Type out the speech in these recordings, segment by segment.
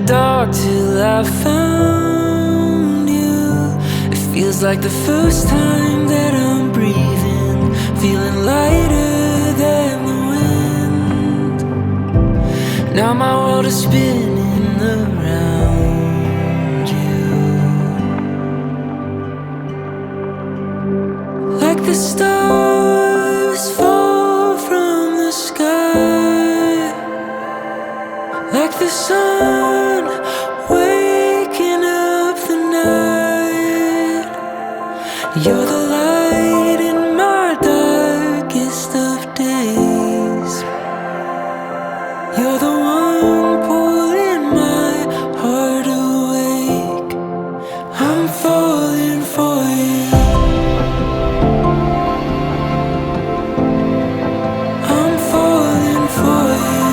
dark till I found you. It feels like the first time that I'm breathing, feeling lighter than the wind. Now my world is spinning around you. Like the stars fall from the sky, like the sun waking up the night. You're the light in my darkest of days. You're the one pulling my heart awake. I'm falling for you. I'm falling for you.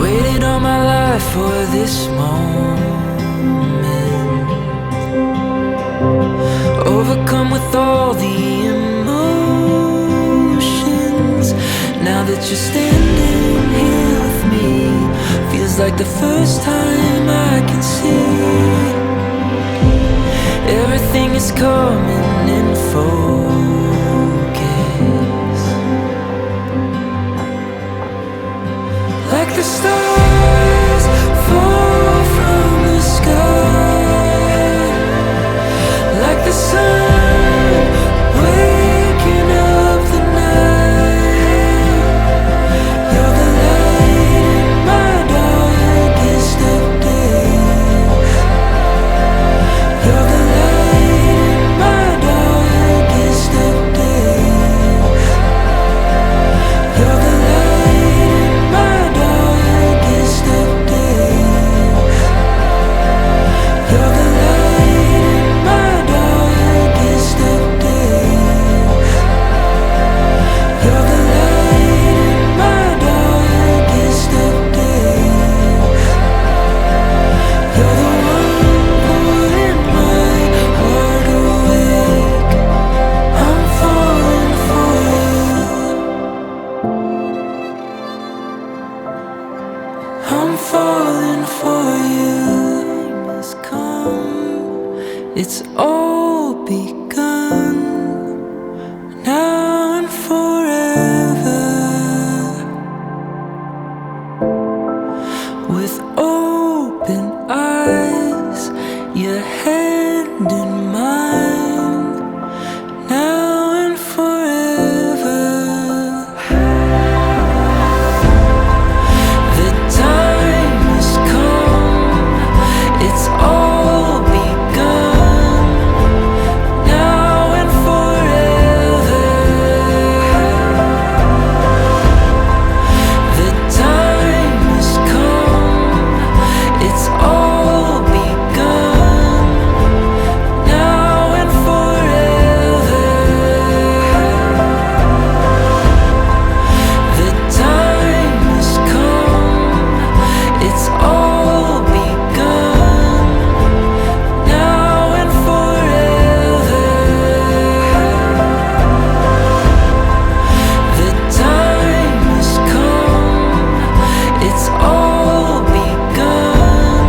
Waited all my life for this moment, overcome with all the emotions. Now that you're standing here with me, feels like the first time I can see everything is coming in focus. Like the stars fall from the sky, like the sun waking up the night. You're the light in my darkest of days. You're the light in my darkest of days. You're the light in my darkest of days. You're the light in my darkest of days. You're the light in my darkest of days. You're the one pulling my heart awake. I'm falling for you. I'm falling for you. Time has come, it's all begun, now and forever. With open eyes, your hand in mine, now and forever. The time has come, it's all begun, now and forever. The time has come, it's all begun, now and forever. The time has come, it's all begun, now and forever. The time has come, it's all begun,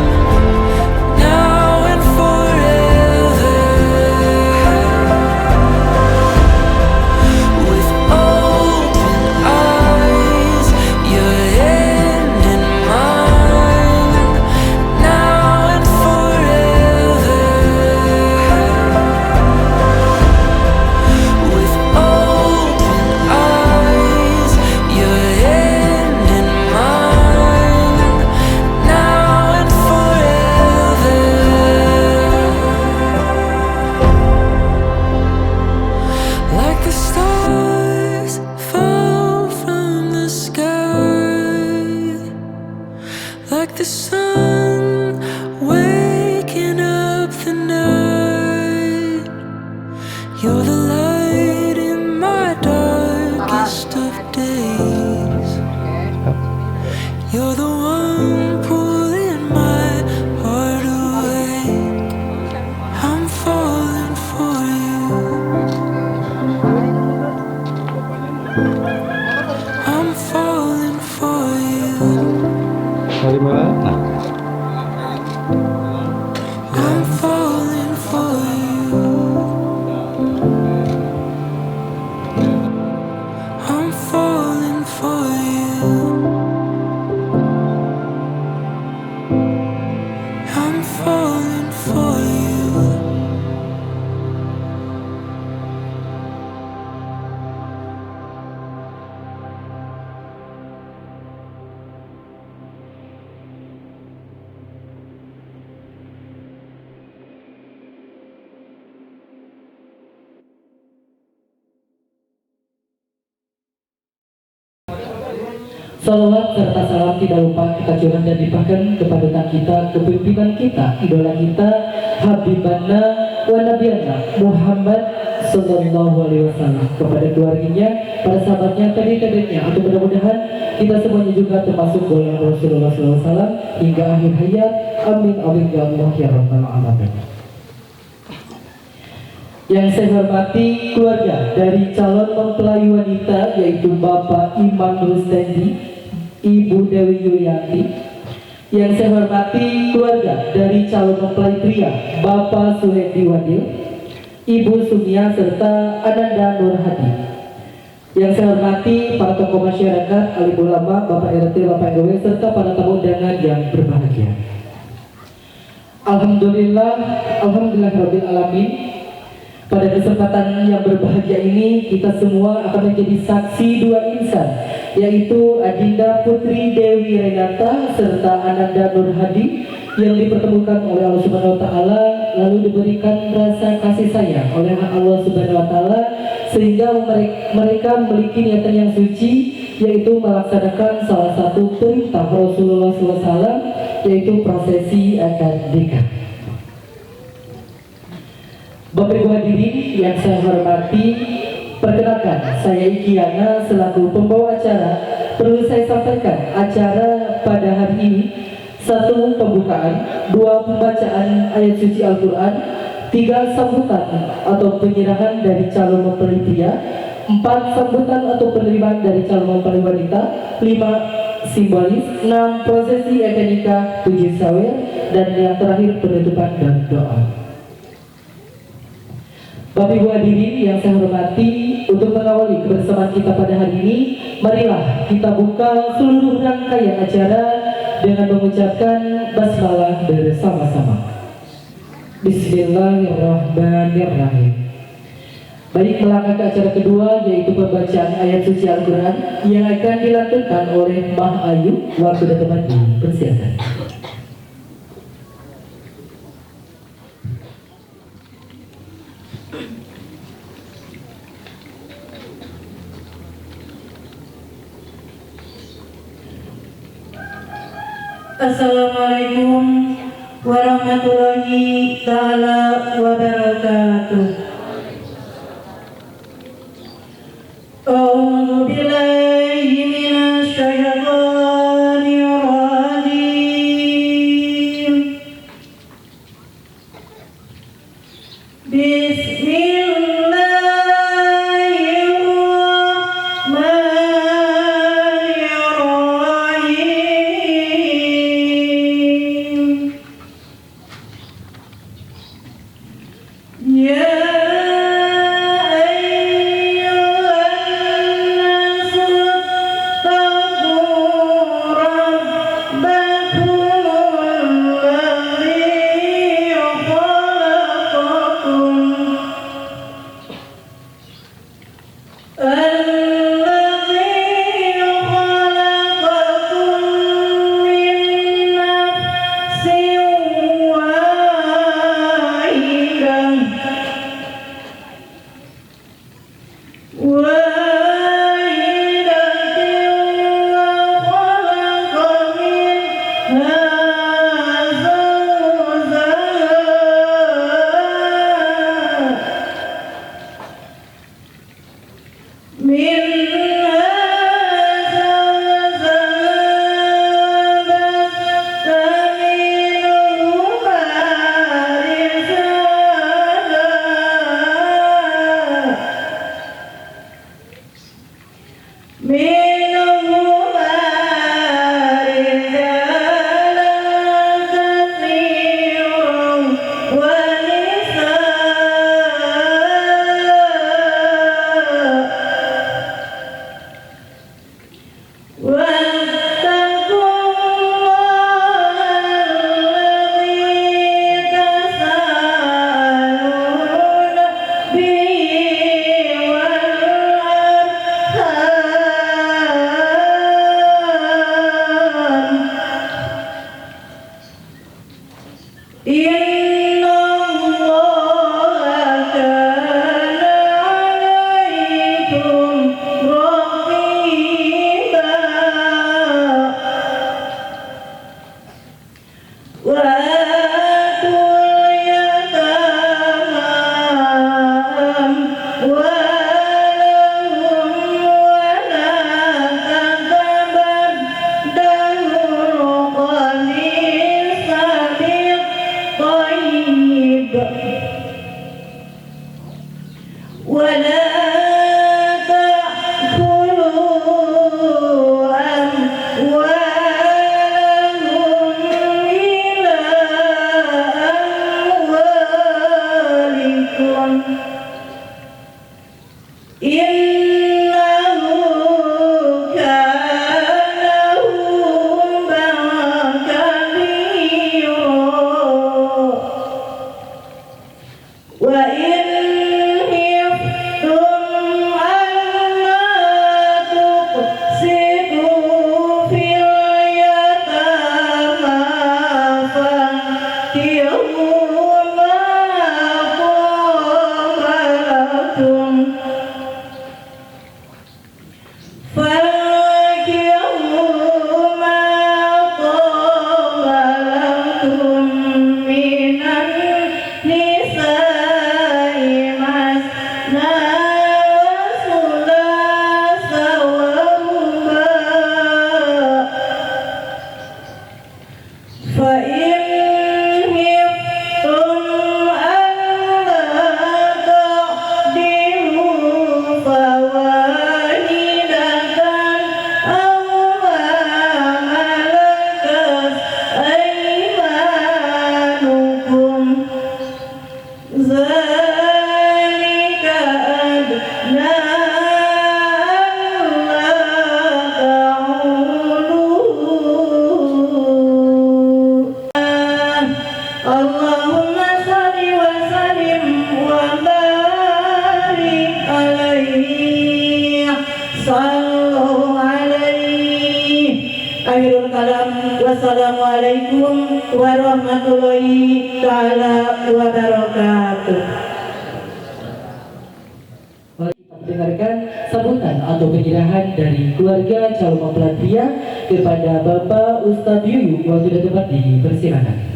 now and forever. With open eyes, your hand in mine, now and forever. With open eyes, your hand in mine, now and forever. Like the stars fall from the sky, like the sun waking up the night. You're the light in my darkest of days. You're the one pulling my heart awake. I'm falling for you. Dari mana? I'm falling for you. I'm falling for you. I'm falling for you. Salawat serta salam tidak lupa kita curahkan dan limpahkan kepada kita, kepimpinan kita, idola kita, Habibana wa Nabiyana Muhammad Sallallahu Alaihi Wasallam, kepada keluarganya, para sahabatnya, tabi'in, atau mudah-mudahan kita semuanya juga termasuk golongan Rasulullah Sallallahu Alaihi Wasallam hingga akhir hayat. Amin amin ya Allah ya Rabbal Alamin. Yang saya hormati keluarga dari calon mempelai wanita, yaitu Bapak Iman Rustendi, Ibu Dewi Yulianti. Yang saya hormati keluarga dari calon mempelai pria, Bapak Suhendi Wadil, Ibu Sumia, serta Ananda Nur Hadi. Yang saya hormati para tokoh masyarakat, alim ulama, Bapak RT, Bapak RW, serta para tamu undangan yang berbahagia. Alhamdulillah, alhamdulillah rabbil alamin. Pada kesempatan yang berbahagia ini, kita semua akan menjadi saksi dua insan, yaitu Adinda Putri Dewi Renata serta Ananda Nur Hadi yang dipertemukan oleh Allah Subhanahu wa Ta'ala, lalu diberikan rasa kasih sayang oleh Allah Subhanahu wa Ta'ala sehingga mereka memiliki niatan yang suci, yaitu melaksanakan salah satu perintah Rasulullah SAW, yaitu prosesi akad nikah. Bapak Ibu hadirin yang saya hormati, perkenalkan saya Ikiana selaku pembawa acara. Perlu saya sampaikan acara pada hari ini: 1 pembukaan, 2 pembacaan ayat suci Al-Quran, 3 sambutan atau penyerahan dari calon mempelai pria, 4 sambutan atau penerimaan dari calon mempelai wanita, 5 simbolis, 6 prosesi akad nikah, 7 sawer, dan yang terakhir penutupan dan doa. Bapak Ibu hadirin yang saya hormati, untuk mengawali kebersamaan kita pada hari ini, marilah kita buka seluruh rangkaian acara dengan mengucapkan basmalah bersama-sama. Bismillahirrahmanirrahim. Baik, melangkah ke acara kedua, yaitu pembacaan ayat suci Al-Quran yang akan dilantunkan oleh Mah Ayu. Waktu dan tempat dipersilakan. Assalamualaikum warahmatullahi taala wabarakatuh. A'udzu billahi minasy syaithanir rajim. Bismillahirrahmanirrahim. Ya ayyuhan Akhirul kalam, wassalamualaikum warahmatullahi taala wabarakatuh. Kita mendengarkan sambutan atau penyerahan dari keluarga calon mempelai pria kepada Bapak Ustadz Yuyu. Waktu dan tempat dipersilakan.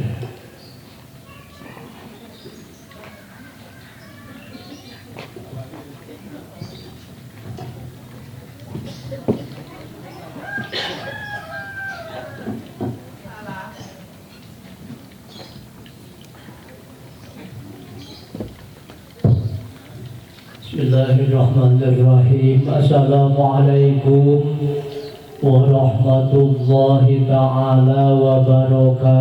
Bismillahirrahmanirrahim. Assalamualaikum warahmatullahi ta'ala wabarakatuh.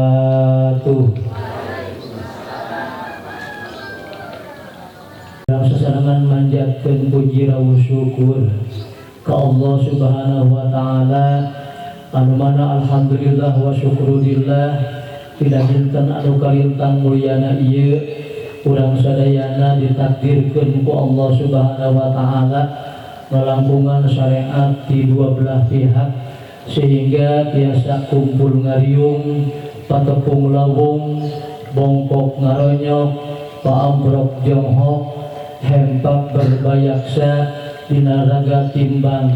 Sasarengan manjatkeun puji rawu syukur ka Allah Subhanahu wa taala anu mana alhamdulillah wa syukurillah dina dinten anu kalintang mulyana ieu urang sadayana ditakdirkeun ku Allah Subhanahu wa taala ngalangkungan syariat di dua belah pihak sehingga tiasa kumpul ngariung, patepung lawung, bongkok ngaronyok, paambrok jonghok, hempak berbayaksa dina raga timbang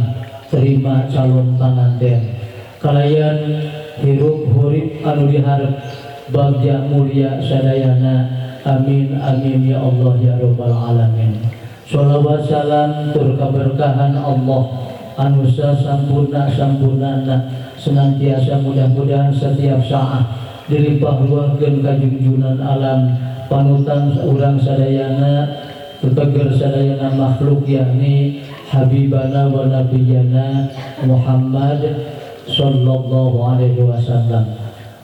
terima calon panganten. Kalayan hirup hurip anu diharep bagja mulia sadayana. Amin amin ya Allah ya rabbal alamin. Shalawat salam tur kaberkahan Allah anu sampurna sampurnana senantiasa mudah-mudahan setiap saat dilimpah ruahkeun ka junjunan alam panutan urang sadayana teteger sadayana makhluk yakni habibana wa nabiyana Muhammad sallallahu alaihi wasallam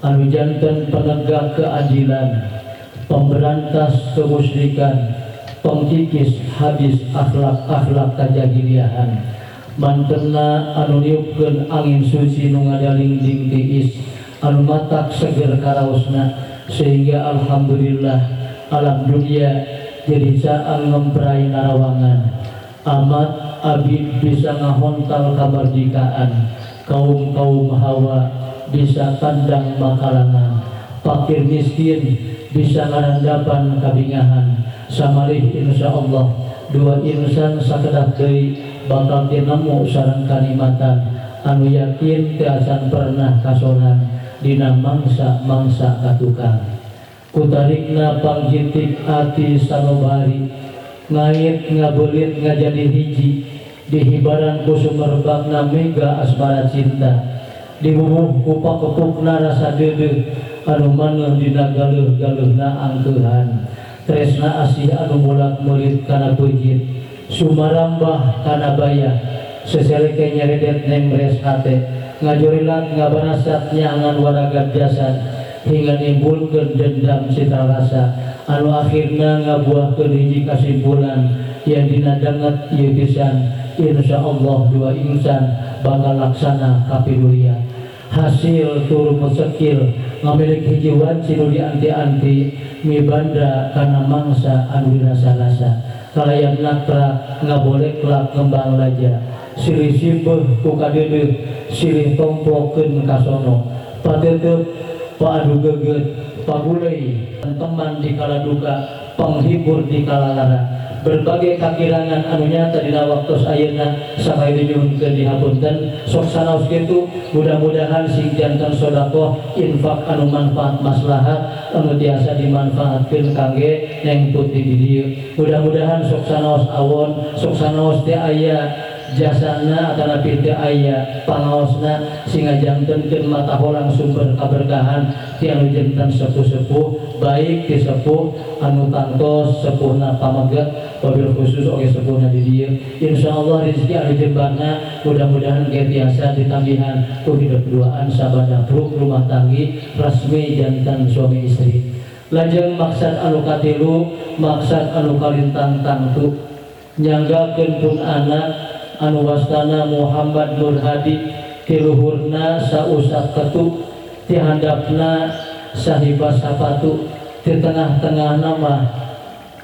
anu janten penegak keadilan, pemberantas kemusyrikan, pengkikis habis akhlak-akhlak kajahiliahan, mantena anu niupkeun angin suci nu ngadaling-ding tiis anu matak seger karaosna sehingga alhamdulillah alam dunia jadi caang ngemprai narawangan amat abid bisa ngahontal kamardikaan, kaum-kaum hawa bisa tandang makalangan, fakir miskin bisa ngarandapan kabingahan. Samalih insyaallah dua insan sakedap deui bakal tinemu sareng kanikmatan anu yakin teu acan pernah kasonan dina mangsa-mangsa katukang. Kutarikna pangjitik ati sanobari ngait ngabelit ngajadi hiji dihibaran ku sumerbakna mega asmara cinta dibubuh ku pakepukna rasa deudeuh anu maneuh dina galeuh-galeuhna angkeuhan tresna asih anu mulak meulit kana peujeut sumarambah kana bayah seseleke nyaredet nembres hate ngajorilat ngabarasat nyangan waragat jasad hingga nimbulkeun dendam cita rasa anu akhirna ngabuahkeun hiji kasimpulan yang dina danget ieu pisan insyaallah dua insan bakal laksana kapidulia hasil turu mesekil ngamilik hiji wanci nu dianti-anti mibanda kana mangsa anu dirasa-rasa kalayan nakra ngaboleklak ngembang laja silih simbeuh ku kadeudeuh silih tompokeun kasono pateuteup paadu geget pagulei teman di kala duka penghibur di kala lara berbagai kakirangan anu nyata dina waktos ayeuna sampai dinyuhunkeun dihapunten sok sanaos kitu mudah-mudahan sing janten sedekah infak anu manfaat maslahat anu tiasa dimanfaatkeun kangge Neng Putri di dieu mudah-mudahan sok sanaos awon sok sanaos teh aya jasana atanapi teu aya pangaosna sehingga jantenkeun mata holang sumber kaberkahan ti anu janten sepuh-sepuh baik ti sepuh anu tangtos sepuhna pamegat wabil khusus oge sepuhna di dieu insyaallah rezeki anu jembarna mudah-mudahan ge tiasa ditambihan ku hidup duaan sabada bruk rumah tanggi resmi janten suami istri. Lajeng maksad anu katilu maksad anu kalintang tangtu nyanggakeun pun anak anu wastana Muhammad Nur Hadi tiluhurna sausap ketu tihandapna sahiba sapatu di tengah-tengah nama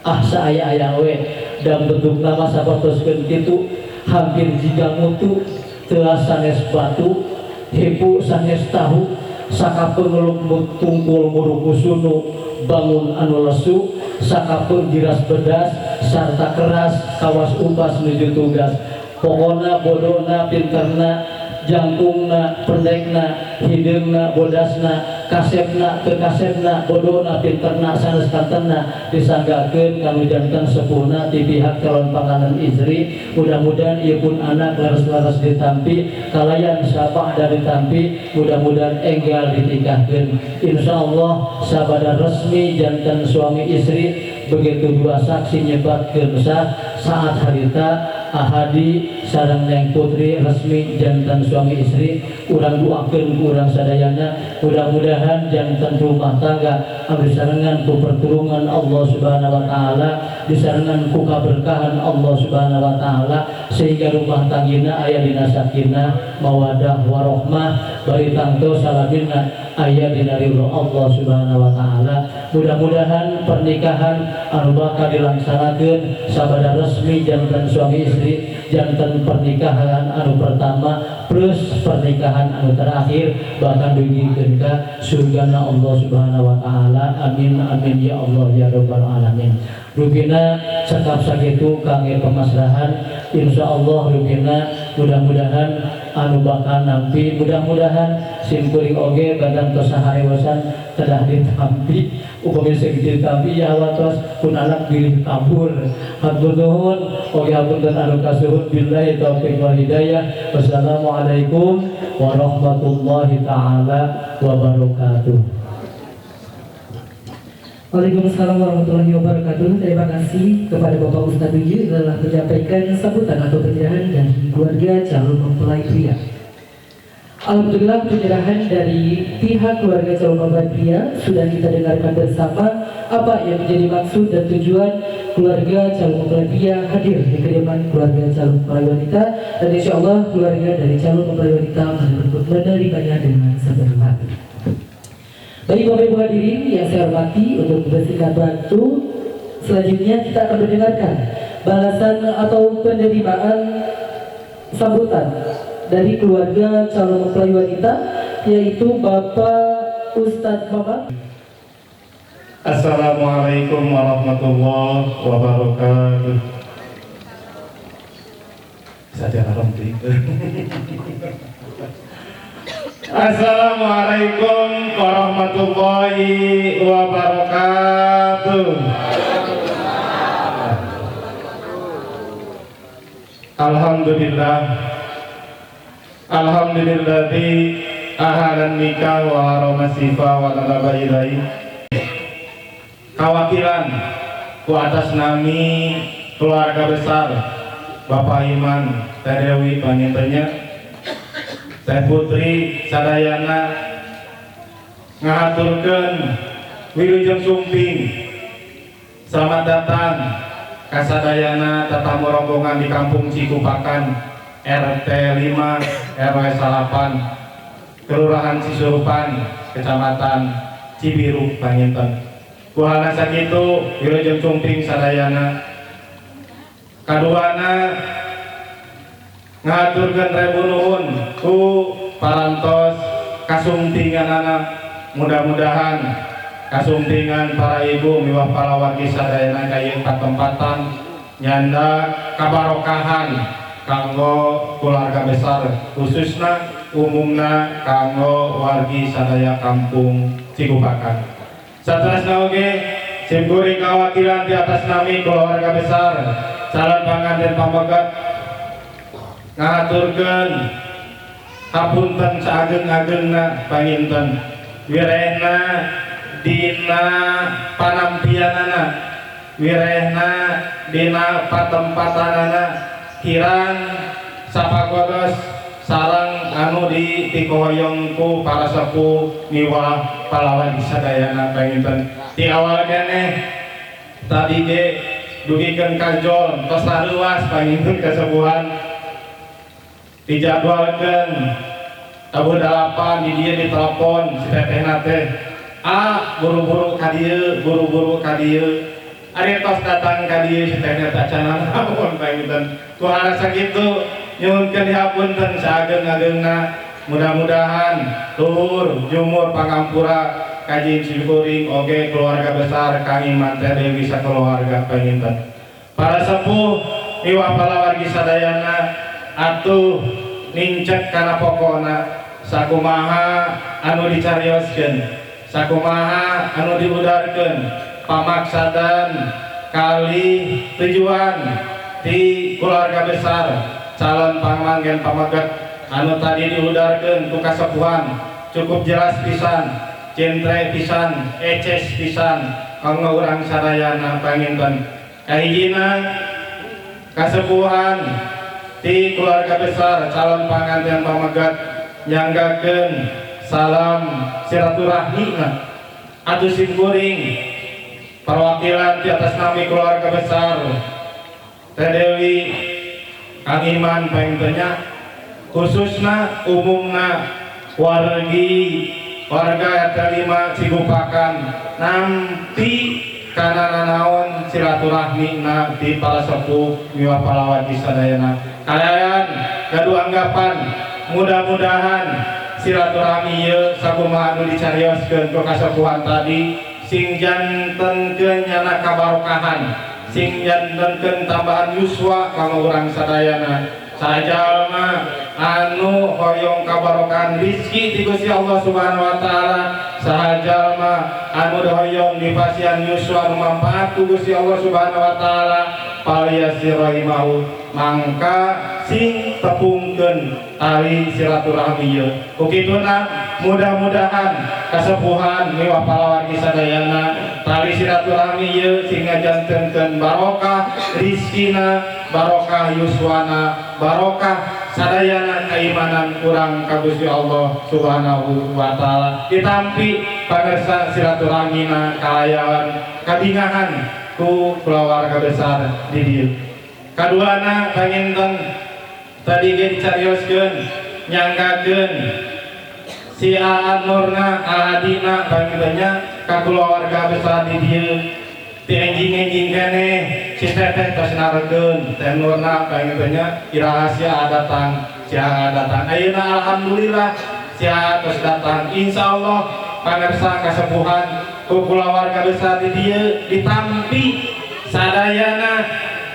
ah saaya-aya we dan bentuk nama sapertoskeun kitu hampir jiga mutu teu sanes batu Hipu sanes tahu sakapeung lumut tungkul murukusunu bangun anu lesu sakapeung jiras bedas sarta keras kawas upas nuju tugas pokona bodona pinterna jangkungna pendekna hideungna bodasna kasepna teu kasepna bodona pinterna sanes kantenna disanggakeun kanu janten sepuhna ti pihak calon panganten istri. Mudah-mudahan ieu pun anak laras-laras ditampi kalayan sabada ditampi, mudah-mudahan enggal ditikahkeun insyaallah sabada resmi janten suami istri. Begitu dua saksi nyebatkeun sah saat harita Ahadi sareng Neng Putri resmi jantan suami istri. Urang doakeun ku urang sadayana mudah-mudahan jantan rumah tangga anu disarengan ku pertulungan Allah Subhanahu wa taala, disarengan ku kaberkahan Allah Subhanahu wa taala sehingga rumah tanggina aya dina sakinah mawadah warohmah bari tangto salamina aya dina ridho Allah Subhanahu wa taala. Mudah-mudahan pernikahan anu bakal dilaksanakeun sabada resmi jantan suami istri jantan pernikahan anu pertama plus pernikahan anu terakhir bahkan dugikeun ka surgana Allah Subhanahu wa taala. Amin amin ya Allah ya rabbal alamin. Rupina cekap sakitu kangge pemasrahan insyaallah rupina mudah-mudahan anu bakal nampi, mudah-mudahan simkuring oge badan tos saharewasan telah ditampi upami segitu ditampi ya watos pun anak bilih kabur. Hatur nuhun oge hapunten anu kasuhun billahi taufik wal hidayah. Wassalamualaikum warahmatullahi taala wabarakatuh. Waalaikumsalam warahmatullahi wabarakatuh. Terima kasih kepada Bapak Ustadz Uji telah menyampaikan sambutan atau pencerahan dari keluarga calon mempelai pria. Alhamdulillah pencerahan dari pihak keluarga calon mempelai pria sudah kita dengarkan bersama apa yang menjadi maksud dan tujuan keluarga calon mempelai pria hadir di kediaman keluarga calon mempelai wanita, dan insya Allah keluarga dari calon mempelai wanita menerimanya dengan senang hati. Baik Bapak Ibu hadirin yang saya hormati, untuk membersihkan waktu selanjutnya kita akan mendengarkan balasan atau penerimaan sambutan dari keluarga calon mempelai wanita, yaitu Bapak Ustadz Mamat. Assalamualaikum warahmatullahi wabarakatuh. Saja Assalamualaikum warahmatullahi wabarakatuh. Alhamdulillah, alhamdulilladzi ahalan nikah wa harama sifa wa talaba ilaihi. Kawakilan ku atas nami keluarga besar Bapak Iman Teh Dewi pangintennya Teh Putri sadayana ngahaturkeun wilujeng sumping. Selamat datang kasadayana tetamu rombongan di Kampung Cikupakan RT 5 RW 8 Kelurahan Cisurupan Kecamatan Cibiru panginten. Kuhana sakitu wilujeng sumping sadayana. Kaduana ngaturkeun rebu nuhun ku parantos kasumpinganana, mudah-mudahan kasumpingan para ibu miwah para wargi sadayana ka patempatan nyanda kabarokahan kanggo keluarga besar khususna umumna kanggo wargi sadaya kampung Cikupakan. Saterasna oge simkuring kawakilan di atas nami keluarga besar calon panganten pameget ngahaturkeun hapunten saageng-agengna panginten wirehna dina panampianana wirehna dina patempatanana kirang sapagodos sareng anu ditikohoyong ku para sepuh miwah pahlawan sadayana panginten. Di awal keneh tadi ge dugikeun ka jol tos sareuas panginten kasepuhan dijadwalkeun tabuh 8 di dieu ditelepon si tetehna teh, ah buru-buru ka dieu, buru-buru ka dieu. Ari tos datang ka dieu si tetehna teh acan naon panginten. Ku harasa kitu nyuhunkeun dihapunten saageng-agengna. Mudah-mudahan luhur jumur pangampura kajing simkuring oge keluarga besar Kang Iman Teh Dewi sakeluarga panginten. Para sepuh miwah palawargi sadayana atuh nincek kana pokona sakumaha anu dicarioskeun, sakumaha anu diudarkeun pamaksadan kali tujuan di keluarga besar calon pangmanggen pameget anu tadi diudarkeun ku kasepuhan cukup jelas pisan, jentre pisan, eces pisan kanggo urang sadayana panginten. Kahijina kasepuhan di keluarga besar calon panganten pameget nyanggakeun salam silaturahmi atuh simkuring perwakilan di atas nami keluarga besar Teh Dewi Kang Iman pangintennya, khususna umumna wargi warga RT 5 Cigupakan nampi kana nanaon silaturahmina di para sepuh miwah palawargi sadayana. Kalian gaduh anggapan mudah-mudahan silaturahmi ieu sakumaha anu dicarioskeun ku kasepuhan tadi sing jantenkeun nyana kabarokahan, sing jantenkeun tambahan yuswa kanggo urang sadayana. Sajalma anu hoyong kabarokahan rizki ti Gusti Allah Subhanahu wa taala, sajalma anu hoyong dipasihan yuswa anu manfaat ku Gusti Allah Subhanahu wa taala, paliyasirahimahu mangka sing tepungkeun tali silaturahmi ieu. Ku kituna mudah-mudahan kasepuhan miwah palawargi sadayana tali silaturahmi ieu sing ngajantenkeun barokah rizkina, barokah yuswana, barokah sadayana keimanan kurang ka Gusti Allah Subhanahu wa taala. Ditampi pangersa silaturahmina kalayan kabingahan ku keluarga besar di dieu. Kaduana panginten tadi ge dicarioskeun nyanggakeun si Aan Nurna Ahadina pangintennya ka keluarga besar di dieu. Ti enjing-enjing keneh si teteh tos narekeun Teh Nurna pangintennya iraha sia datang, sia datang. Ayeuna alhamdulillah sia tos datang. Insyaallah pangersa kasepuhan ku kulawarga besar di dieu ditampi sadayana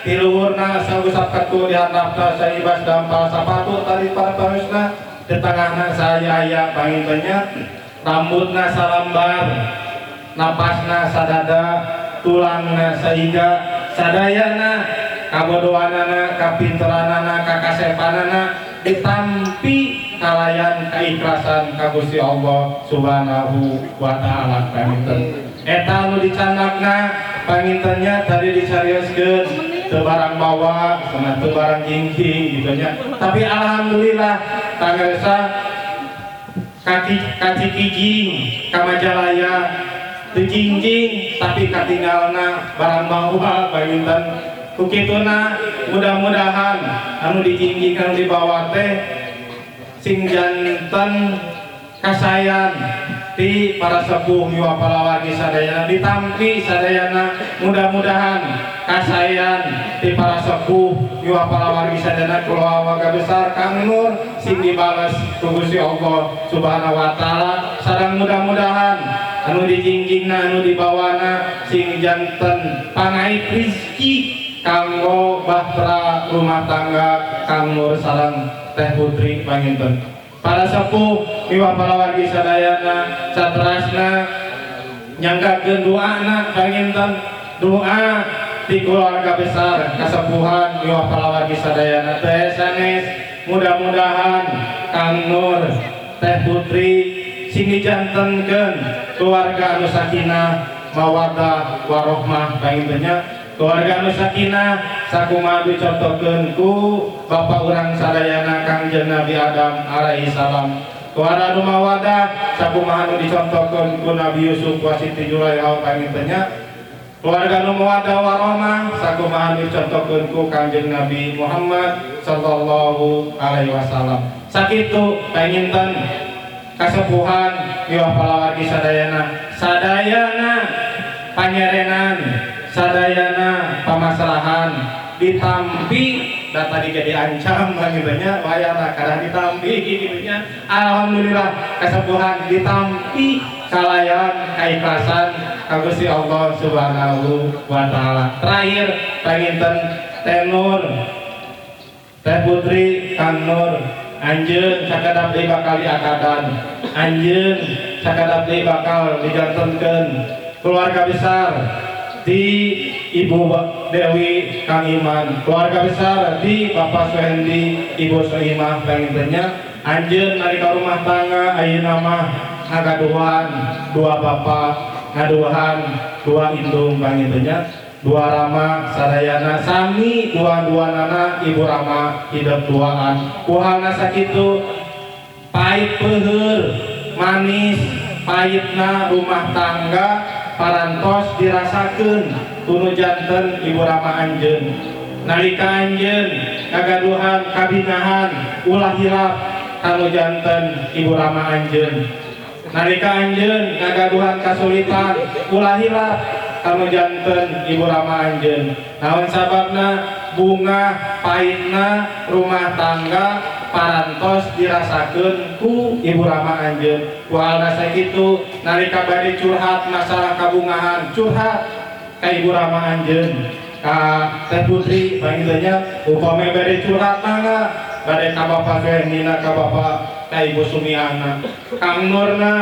ti luhurna sausap ketu di handapna saibas dampal sapatu tadi para pamusna di tengahna saya aya pangintennya rambutna salambar, napasna sadada, tulangna saiga, sadayana kabodohanana, kapinteranana, kakasepanana ditampi kalayan keikhlasan ka Gusti Allah Subhanahu wa taala panginten. Eta anu dicandakna pangintennya tadi dicarioskeun teu barang bawa cenah teu barang jingking gitu nya. Tapi alhamdulillah pangersa kaki kacikijing ka Majalaya teu jingjing tapi katinggalna barang bawa panginten. Ku kituna mudah-mudahan anu dijingjing anu dibawa teh sing janten kasayan ti para sepuh miwah palawargi sadayana ditampi sadayana mudah-mudahan kasayan ti para sepuh miwah palawargi sadayana keluarga besar Kang Nur sing dibales ku Gusti Allah Subhanahu wa taala. Sareng mudah-mudahan anu dijingjingna anu dibawana sing janten pangait rizki kanggo bahtera rumah tangga Kang Nur sareng Teh Putri panginten. Para sepuh miwah palawargi sadayana saterasna nyanggakeun doana panginten, doa ti keluarga besar kasepuhan miwah palawargi sadayana teh sanes mudah-mudahan Kang Nur Teh Putri sing dijantenkeun keluarga anu sakinah mawaddah warohmah pangintennya. Keluarga anu sakinah sakumaha dicontohkeun ku bapak urang sadayana Kangjeng Nabi Adam alaihi salam. Keluarga anu mawadah sakumaha nu dicontohkeun ku Nabi Yusuf wa Siti Zulaikha pangintennya. Keluarga anu mawadah warohmah sakumaha nu dicontohkeun ku Kangjeng Nabi Muhammad sallallahu alaihi wasallam. Sakitu panginten kasepuhan miwah palawargi sadayana, sadayana panyerenan, sadayana pamasalahan ditampi Da tadi ge diancam gitu nya, wayahna kalah ditampi gitu nya. Alhamdulillah kasepuhan ditampi kalayan kaikhlasan ka Gusti Allah Subhanahu wa taala. Terakhir panginten Teh Nur, Teh Putri, Kang Nur, anjeun sakedap deui bakal diakadan, anjeun sakedap deui bakal dijantenkeun keluarga besar di Ibu Dewi Kang Iman, keluarga besar di Bapak Suhendi, Ibu Soimah pangintennya. Anjeun nalika rumah tangga ayeuna mah ngagaduhan dua bapak, ngaduhan dua indung pangintennya, dua rama sadayana sami dua-duanana ibu rama hidup duaan. Kuhalna sakitu pahit peuheur manis pahitna rumah tangga parantos dirasakeun kuno janten ibu rama anjeun. Nalika anjeun kagaduhan kabinahan ulah hilap kanu janten ibu rama anjeun. Nalika anjeun kagaduhan kasulitan ulah hilap kanu janten ibu rama anjeun. Naon sababna bunga pahitna rumah tangga parantos dirasakeun ku ibu rama anjeun. Ku halna sakitu nalika bade curhat masalah kabungahan curhat ka ibu rama anjeun, ka Teh Putri pangintennya. Upami bade curhat mangga bade ka Bapak Suhendina, ka Bapak ka Ibu Sumiana. Kang Nurna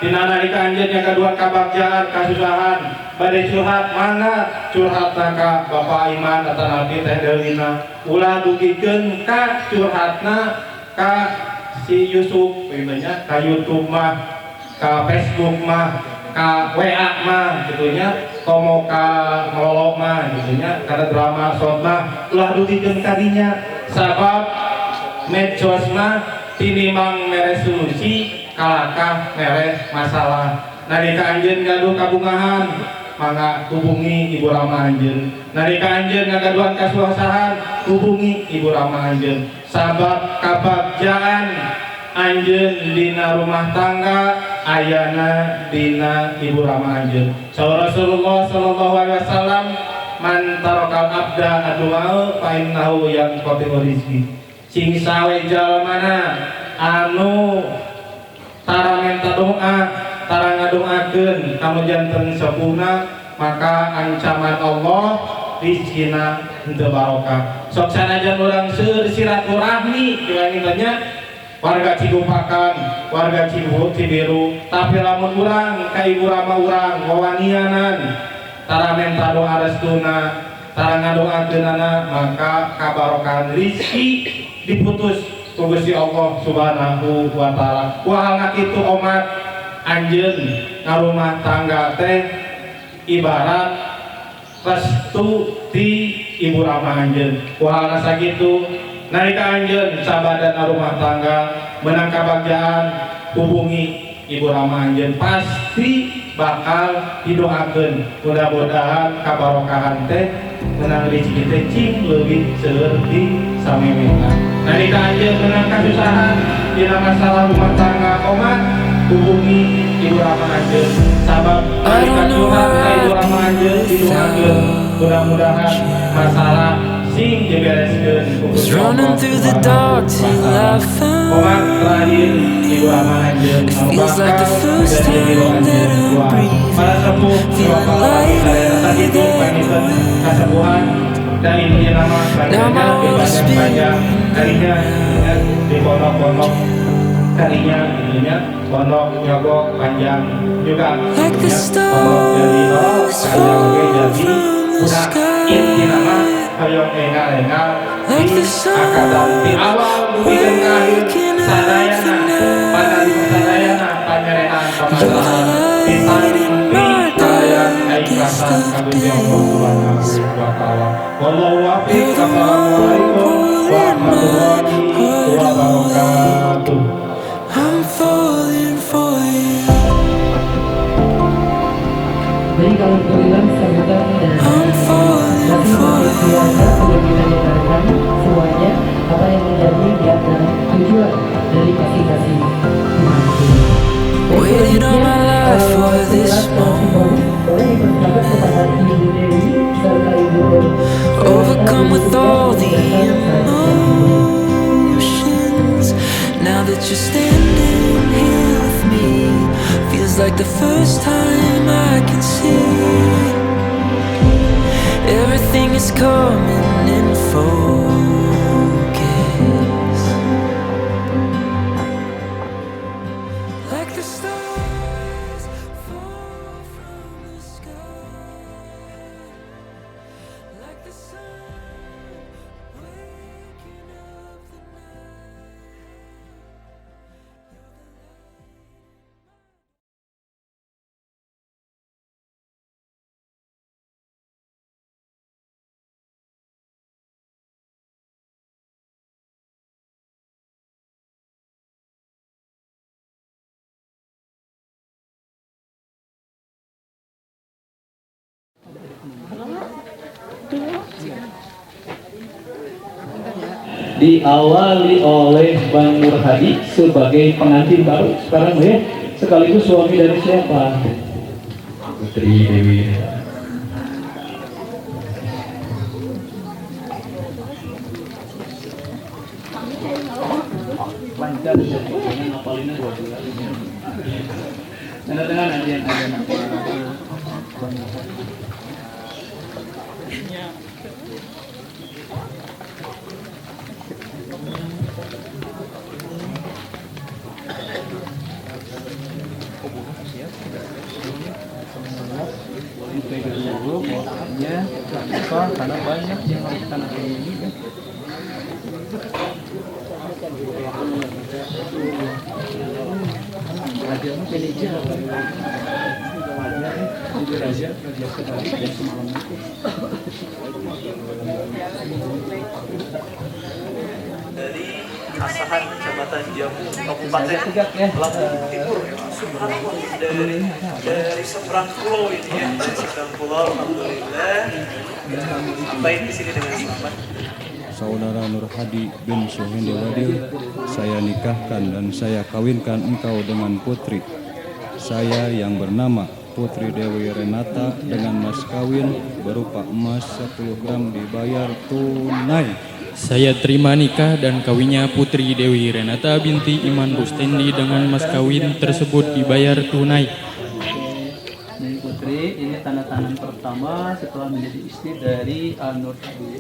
dina nalika anjeun yang kedua kabagjaan kasusahan bade curhat mangga curhatna ka Bapak Iman atanapi Teh Delina. Ulah dugikeun ka curhatna ka si Yusuf pangintennya, ka YouTube mah, ka Facebook mah, ka WA mah gitunya, komo ka ngelolok mah gitunya, karena drama short mah ulah dugikeun kadinya. Sabab medsos mah tinimang mere solusi kalakah mere masalah. Nalika anjeun gaduh kabungahan mangga hubungi ibu rama anjeun. Nalika anjeun ngagaduhan kasusahan hubungi ibu rama anjeun. Sabab kabagjaan anjeun dina rumah tangga ayana dina ibu rama anjeun. Saur Rasulullah sallallahu alaihi wasallam, man tarakal abda adu'a fa innahu yanqati'u rizqi. Sing sawe jalmana anu tara menta doa, tara ngadoakeun kamu janten sepuhna, maka ancaman Allah rizkina henteu barokah. Sok sanajan urang seueur silaturahmi diwangitannya warga Cigupakan, warga Cibiru, tapi lamun urang ka ibu rama urang wawanianan tara menta doa restuna, tara ngadoakeunana, maka kabarokahan rizki diputus ku Gusti Allah Subhanahu wa taala. Kuhalna kitu omat anjeun ngarumah tangga teh ibarat restu ti ibu rama anjeun. Kuhalna sakitu nalika anjeun sabadana rumah tangga menang kabagjaan hubungi ibu rama anjeun, pasti bakal didoakeun. Mudah-mudahan kabarokahan teh menang rezeki teh cing leuwih seueur di samemehna. Nalika anjeun menang kasusahan dina masalah rumah tangga omat hubungi ibu rama anjeun. Sabab nalika curhat ka ibu rama anjeun didoakeun, mudah-mudahan masalah sing dibereskeun ku Was Gusti running Allah through the dark till I Subhanahu wa taala. Omat terakhir ibu rama anjeun It anu feels like the bakal first jadi ibu time that anjeun I'm doa. breathing, Para sepuh feeling bapak lighter sakitu than the panginten wind. kasepuhan dan intinya nama Now panjangnya my di world is panjang-panjang spinning kalinya di pondok-pondok kalinya intinya pondok nyogok panjang juga like the intinya pondok jadi oh stars kaya oge fall jadi from the budak inti nama sky, hoyong engal-engal like di the akadan di sun awal dugikeun ka akhir waking up the sadayana panarima night. sadayana panyerehan You're the pamasalahan light in ditampi my kalayan darkest kaikhlasan of ka Gusti Allah Subhanahu days. wa taala. Wallahu muwaffiq. You're the one Assalamualaikum pulling my warahmatullahi heart awake. wabarakatuh. I'm falling for you. Baik, alhamdulillah sambutan dari I'm falling masing-masing for you. keluarga sudah kita dengarkan semuanya apa yang menjadi niat dan tujuan dari masing-masing pengantin. Baik, Waited all selanjutnya my life for this secara simbolis moment. boleh dipersilakan kepada Ibu Dewi serta Ibu Overcome Ibu with Suga all untuk the datang that you're standing here with me feels like the first time I can see. Everything is coming in focus. Like the stars fall from the sky, like the sun waking up the night. Diawali oleh Bang Nur Hadi sebagai pengantin baru sekarang ya, sekaligus suami dari siapa? Putri Dewi. Lancar ya, pokoknya ngapalinnya 2 bulan. Tanda tangan aja yang ada nama. Dulu pokoknya karena banyak yang melakukan ini kan. Dari Asahan, Kecamatan Jambu, Kabupaten Lampung Timur, subhanallah, dari seberang pulau ini ya, dari seberang pulau, alhamdulillah sampai di sini dengan selamat. Saudara Nur Hadi bin Suhendi Wadil, saya nikahkan dan saya kawinkan engkau dengan putri saya yang bernama Putri Dewi Renata dengan mas kawin berupa emas 10 gram dibayar tunai. Saya terima nikah dan kawinnya Putri Dewi Renata binti Iman Rustendi dengan mas kawin tersebut dibayar tunai. Ini Putri, ini tanda tangan pertama setelah menjadi istri dari Nur Hadi.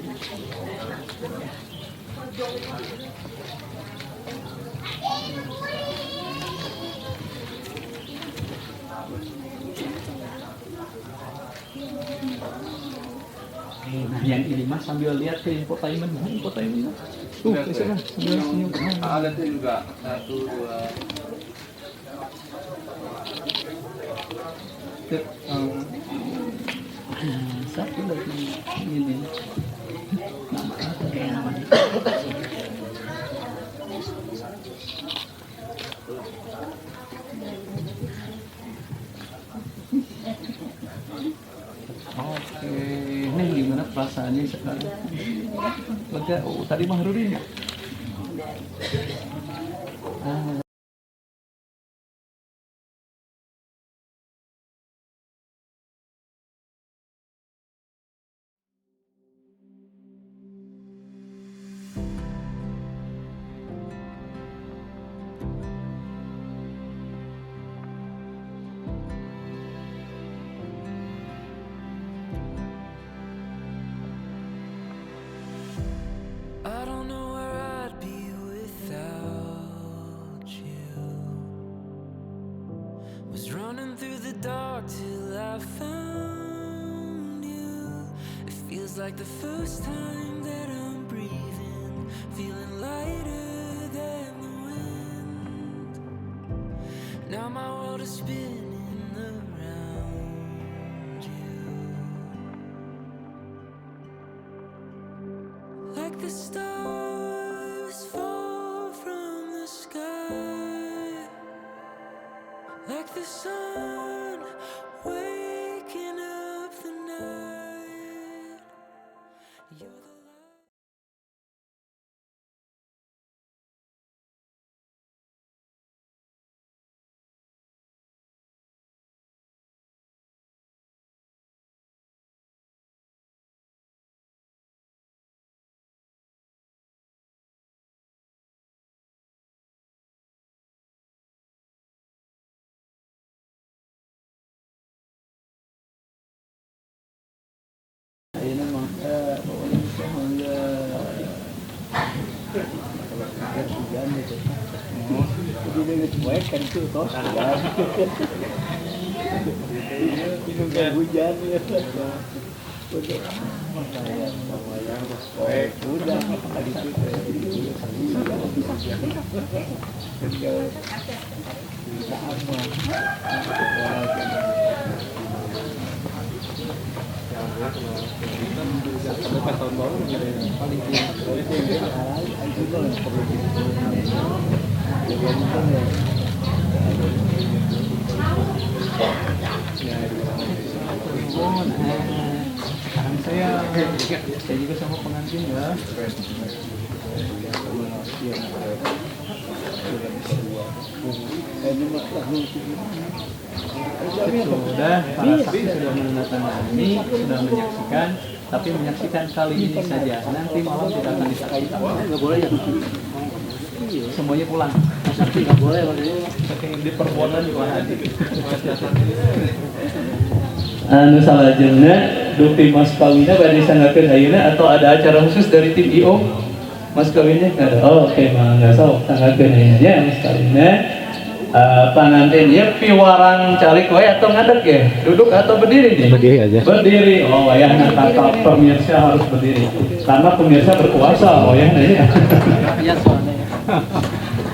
Nah, yang ini mah sambil lihat ke infotainment, nah, infotainment. Tuh, di sana sambil senyum. Ada juga 1, 2. Satu lagi ini. Oke, ini gimana perasaannya sekarang? Lega? Oh, tadi mah Ruri nggak? I don't know where I'd be without you. Was running through the dark till I found you. It feels like the first time that I'm breathing, feeling lighter than the wind. Now my world is spinning around you. Like the stars fall from the sky, like the sun waking up the night. You're the Hujan ya. Udah Sekarang saya juga sama pengantin ya. Sudah, para saksi sudah menandatangani, sudah menyaksikan, tapi menyaksikan kali ini saja. Nanti malam tidak akan disaksikan. Nggak boleh ya? Semuanya pulang. Nggak boleh maksudnya. Saking diperbuatan juga hadir. Anu salajengna dupi mas kawinna bade disanggakeun ayeuna atau ada acara khusus dari tim IO? Mas kawinnya nggak ada. Oh, oke, mangga sok sanggakeun ayeuna ya mas kawinna. Pangantin ya piwarang calik wae atau ngadeg ya? Duduk atau berdiri nih? Berdiri aja. Berdiri. Oh, wayahna kata pemirsa harus berdiri. Karena pemirsa berkuasa wayahna ya. Iya soalnya.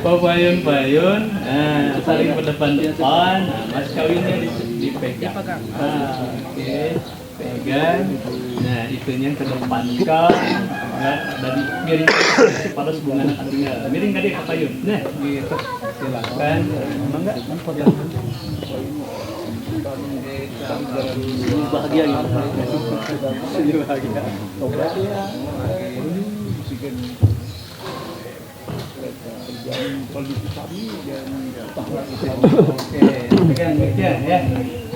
Payun-payun, nah, saling berdepan-depan, nah, mas kawinnya dipegang. Nah, oke, pegang. Nah, itunya ke depan kan, dari miring pada bunga tinggal. Miring tadi ke payun. Nah, gitu. Silakan. Mangga. Bahagia gitu. Bahagia. Oke, pegang ya, ya.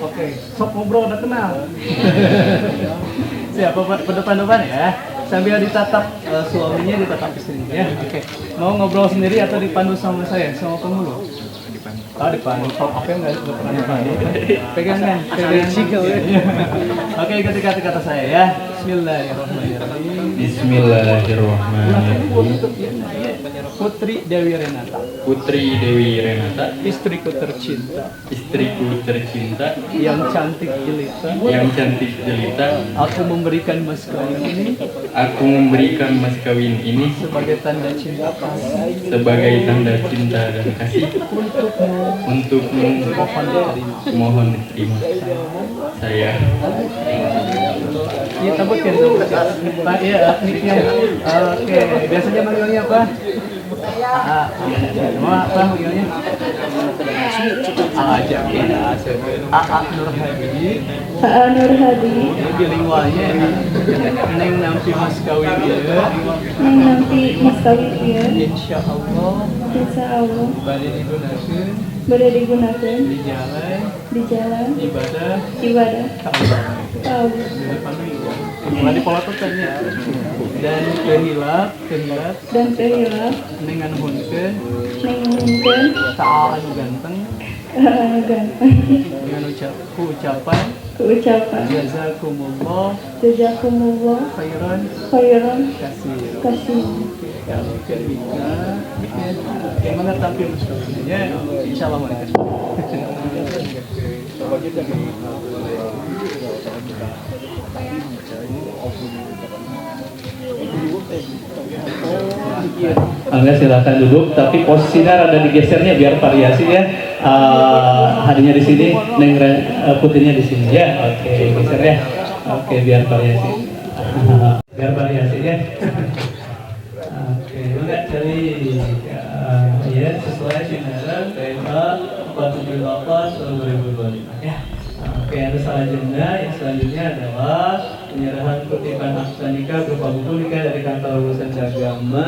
Oke, sok ngobrol udah kenal. Siapa depan-depan ya? Sambil ditatap suaminya, ditatap istrinya ya. Oke. Mau ngobrol sendiri atau dipandu sama saya, sama penghulu? Oh, dipandu. Sok apa yang nggak pernah dipandu? Pegang kan? Pegang. Oke, ikuti kata-kata saya ya. Bismillahirrahmanirrahim. Bismillahirrahmanirrahim. Putri Dewi Renata. Putri Dewi Renata, istriku tercinta. Istriku tercinta, yang cantik jelita. Yang cantik jelita. Aku memberikan mas kawin ini. Aku memberikan mas kawin ini sebagai tanda cinta kasih. Sebagai tanda cinta dan kasih untukmu. Untukmu. Mohon diterima. Mohon diterima. Saya. Iya, tabutkan, tabutkan. Pak, iya, niknya. Oke, biasanya manggilnya apa? Ah, mau apa manggilnya? A aja, A Nur Hadi. A Nur Hadi. Ini bilingualnya. Neng nampi mas kawin ieu. Neng nampi mas kawin ieu. Insya Allah. Insya Allah. Bade digunakeun. Bade digunakeun. Di jalan. Di jalan. Ibadah. Ibadah. Ka Allah. Ka Allah. Mulai dipolototannya. Dan kehilap, kehilap. Dan kehilap. Neng nganuhunkeun. Neng nganuhunkeun. Ka anu ganteng. Anu ganteng. Dengan ucapan. Ucapan. Jazakumullah. Jazakumullah. Khairan. Khairan. Kasih. Kasih. Kalau bisa, gimana tampil ya, insya Allah mereka. Angga silakan duduk, tapi posisinya rada digesernya biar variasi ya. Hadinya di sini, Neng Putrinya di sini ya. Oke, geser ya. Oke, biar variasi. Biar variasi ya. Oke, enggak cari ya sesuai sinaran tema 478 tahun 2025 ya. Oke, yang selanjutnya, adalah penyerahan kutipan akta nikah berupa buku nikah dari kantor urusan agama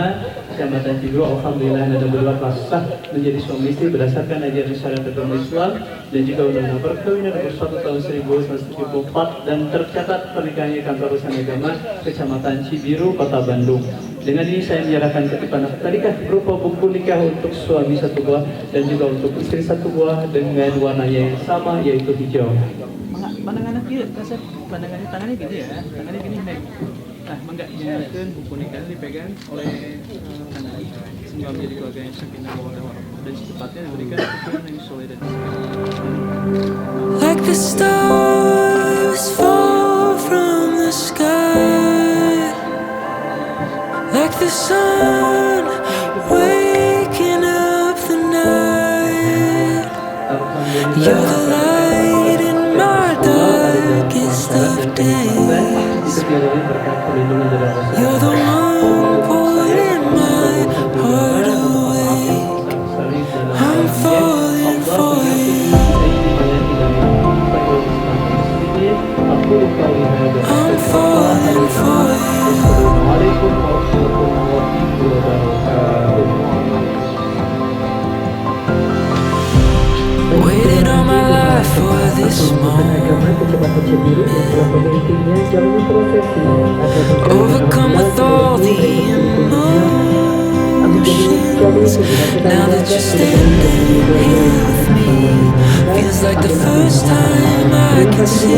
Kecamatan Cibiru. Alhamdulillah Anda berdua telah sah menjadi suami istri berdasarkan ajaran syariat agama Islam dan juga Undang-Undang Perkawinan Nomor 1 Tahun 1974 dan tercatat pernikahannya kantor urusan agama Kecamatan Cibiru, Kota Bandung. Dengan ini saya menyerahkan kutipan akta nikah berupa buku nikah untuk suami satu buah dan juga untuk istri satu buah dengan warnanya yang sama, yaitu hijau. Pandangannya kieu, kasep pandangannya tangannya gitu ya, tangannya gini nih. Nah, mangga nyerahkeun buku nikah dipegang oleh kanan. Semoga menjadi keluarga yang sakinah mawaddah warahmah. Dan secepatnya diberikan dukungan yang solid dan Like the stars fall from the sky, like the sun waking up the night. You're the light in my darkest of days. You're the one pulling my heart awake. I'm falling for you. I'm falling for you. Assalamualaikum warahmatullahi wabarakatuh. Waited all my life for this moment. Overcome with all the emotions. Now that you're standing here with me, feels like the first time I can see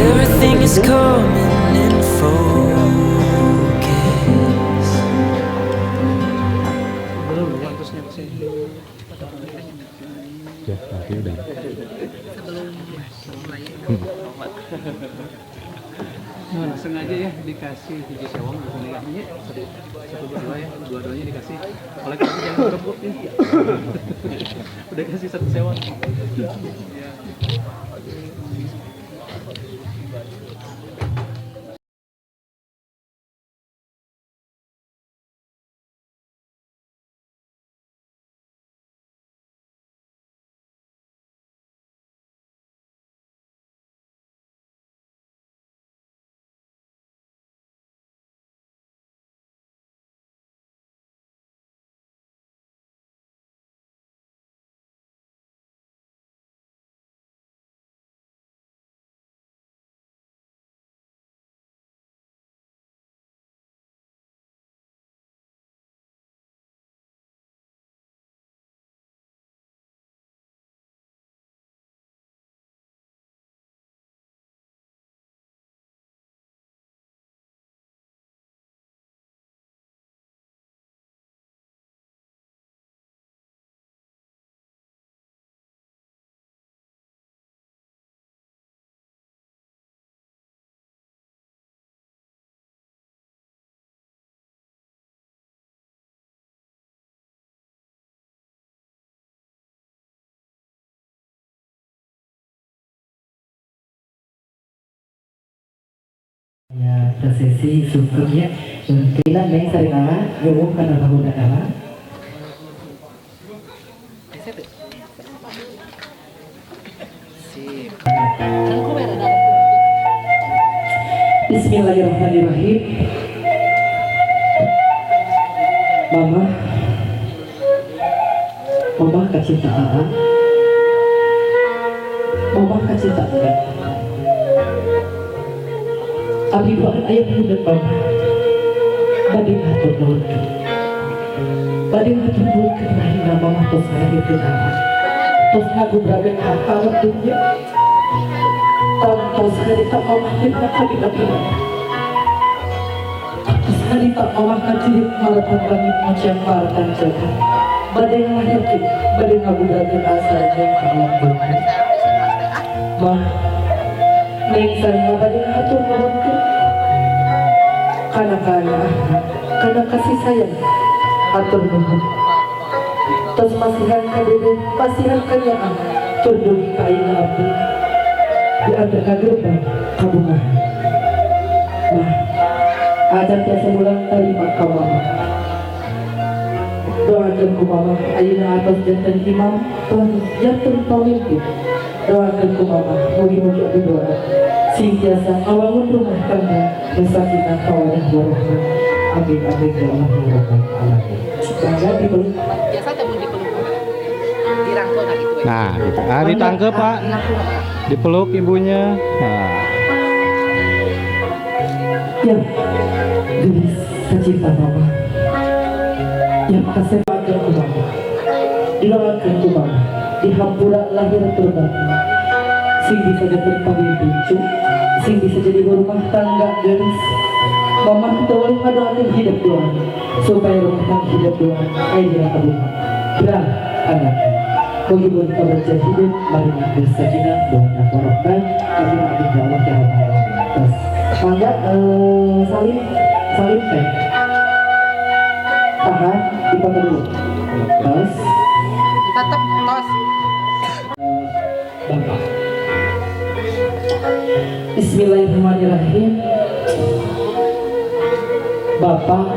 everything is coming in focus. Belum pantasnya ke sini. Ya, nanti udah. Nah, sengaja ya dikasih hiji sewang di nikahnya satu satu berdua ya, dua-duanya dikasih. Oleh karena jangan berebut ya. Udah kasih satu sewang. Ya. Ya, prosesi sungkemnya kira neng sarinala nyuwun kana bahuna nama. Bismillahirrahmanirrahim. Mama, mama kacinta Aa, mama kacinta Aa. Abdi doakan ayah dan mama. Bade hatur nuhun, bade hatur nuhun karena mama tos ngalahirkeun Aa, tos ngagubrakeun harta dunya, tos harita mama dina kabina. Tos harita mama kacirit maratan langit macam maratan jagat. Bade ngalahirkeun, bade ngagubrakeun asa jeung ka alam dunya. Mah, neng sareng bade hatur nuhun kana kana kasih sayang hatur nuhun. Tos masihan ka dede, masihan ka nyaah, tur dugi ka ayeuna abdi diantar ka gerbang kabungahan. Mah, acan tiasa mulang tarima ka mama. Doakeun ku mama ayeuna atos janten imam, tos janten pamimpin. Doakeun ku mama, mugi-mugi abdi doa sing tiasa ngawangun rumah tangga nu sakinah mawaddah warahmah. Amin amin ya Allah ya rabbal alamin. Bangga dipeluk. Biasa teh mun dipeluk dirangkul nah gitu. Nah, gitu. Ah, ditangkep, Pak. Dipeluk ibunya. Nah. Ya, gelis kacinta mama. Ya, kasih doakeun ku mama. Didoakeun ku mama. Dihampura lahir tur batin. Sing bisa jadi pemimpin, sing bisa jadi rumah tangga gelis. Mama teu boleh ngadoakeun hidup doang supaya rumah tangga hidup doang aya dina kabungan. Gerah anak. Mugi-mugi kabaca hidup marinah bersakinah mawaddah warahmah. Amin amin ya Allah ya Rabbal alamin. Terus mangga salim salim teh. Tahan, dipakai dulu. Terus Tetap tos. Bapak. Bismillahirrahmanirrahim. Bapak,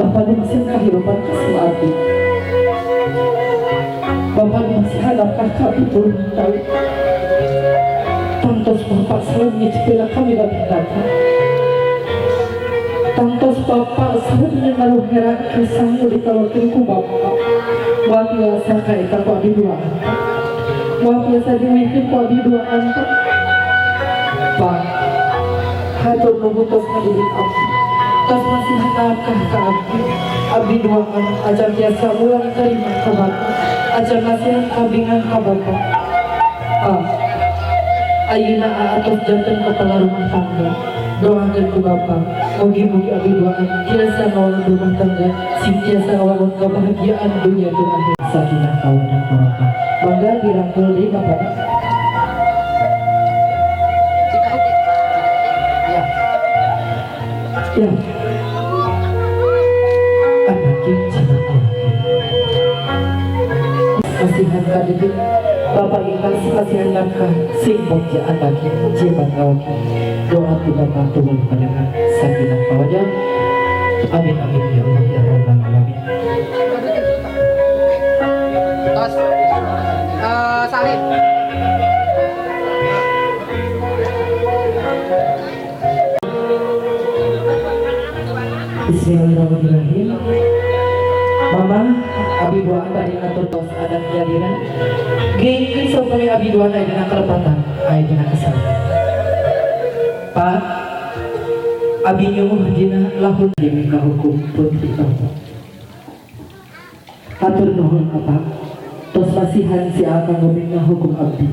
Bapak di kehidupan kasih abdi. Bapak masih hadapkan kami puluhan tahun. Tangtos Bapak selalu ngecipila kami bapak datang. Tangtos Bapak selalu ngaluheran kesangu ditalokeun ku Bapak. Moal biasa kaeta ku abdi duaan. Moal biasa diwikeun ku abdi duaan, Pak. Pak, hatur nuhun tos ngadidik abdi. Tos masih nafkah ka abdi. Abdi duaan ajar biasa ulang terima ka Bapak. Ajar nasihat kabingan ka Bapak. Pak, ayeuna aa tos janten kepala rumah tangga. Doakeun ku Bapak. Mugi-mugi abdi duaan tiasa ngawangun rumah tangga, sing tiasa ngawangun kebahagiaan dunia dan akhirat. Sakinah mawaddah warahmah. Mangga dirangkul deui Bapak. Ya. Ya. Anaknya jangan awake. Kasihan kadedik Bapak ikhlas kasihan nafkah sing bogja anaki jibat awake. Doa ku Bapak tunggu pandangan sakinah mawaddah. Amin amin ya Allah ya Rabbal alamin. Tos. Salim. Bismillahirrahmanirrahim. Mama, abi doa tadi atur tos adat nyalira. Gengkeun saupami abi doa aya dina kalepatan, aya dina kesalahan. Pak, abi nyuwuh dina lahun demi hukum putri Bapak. Hatur nuhun apa? Tos masihan si akang ngomong hukum abdi.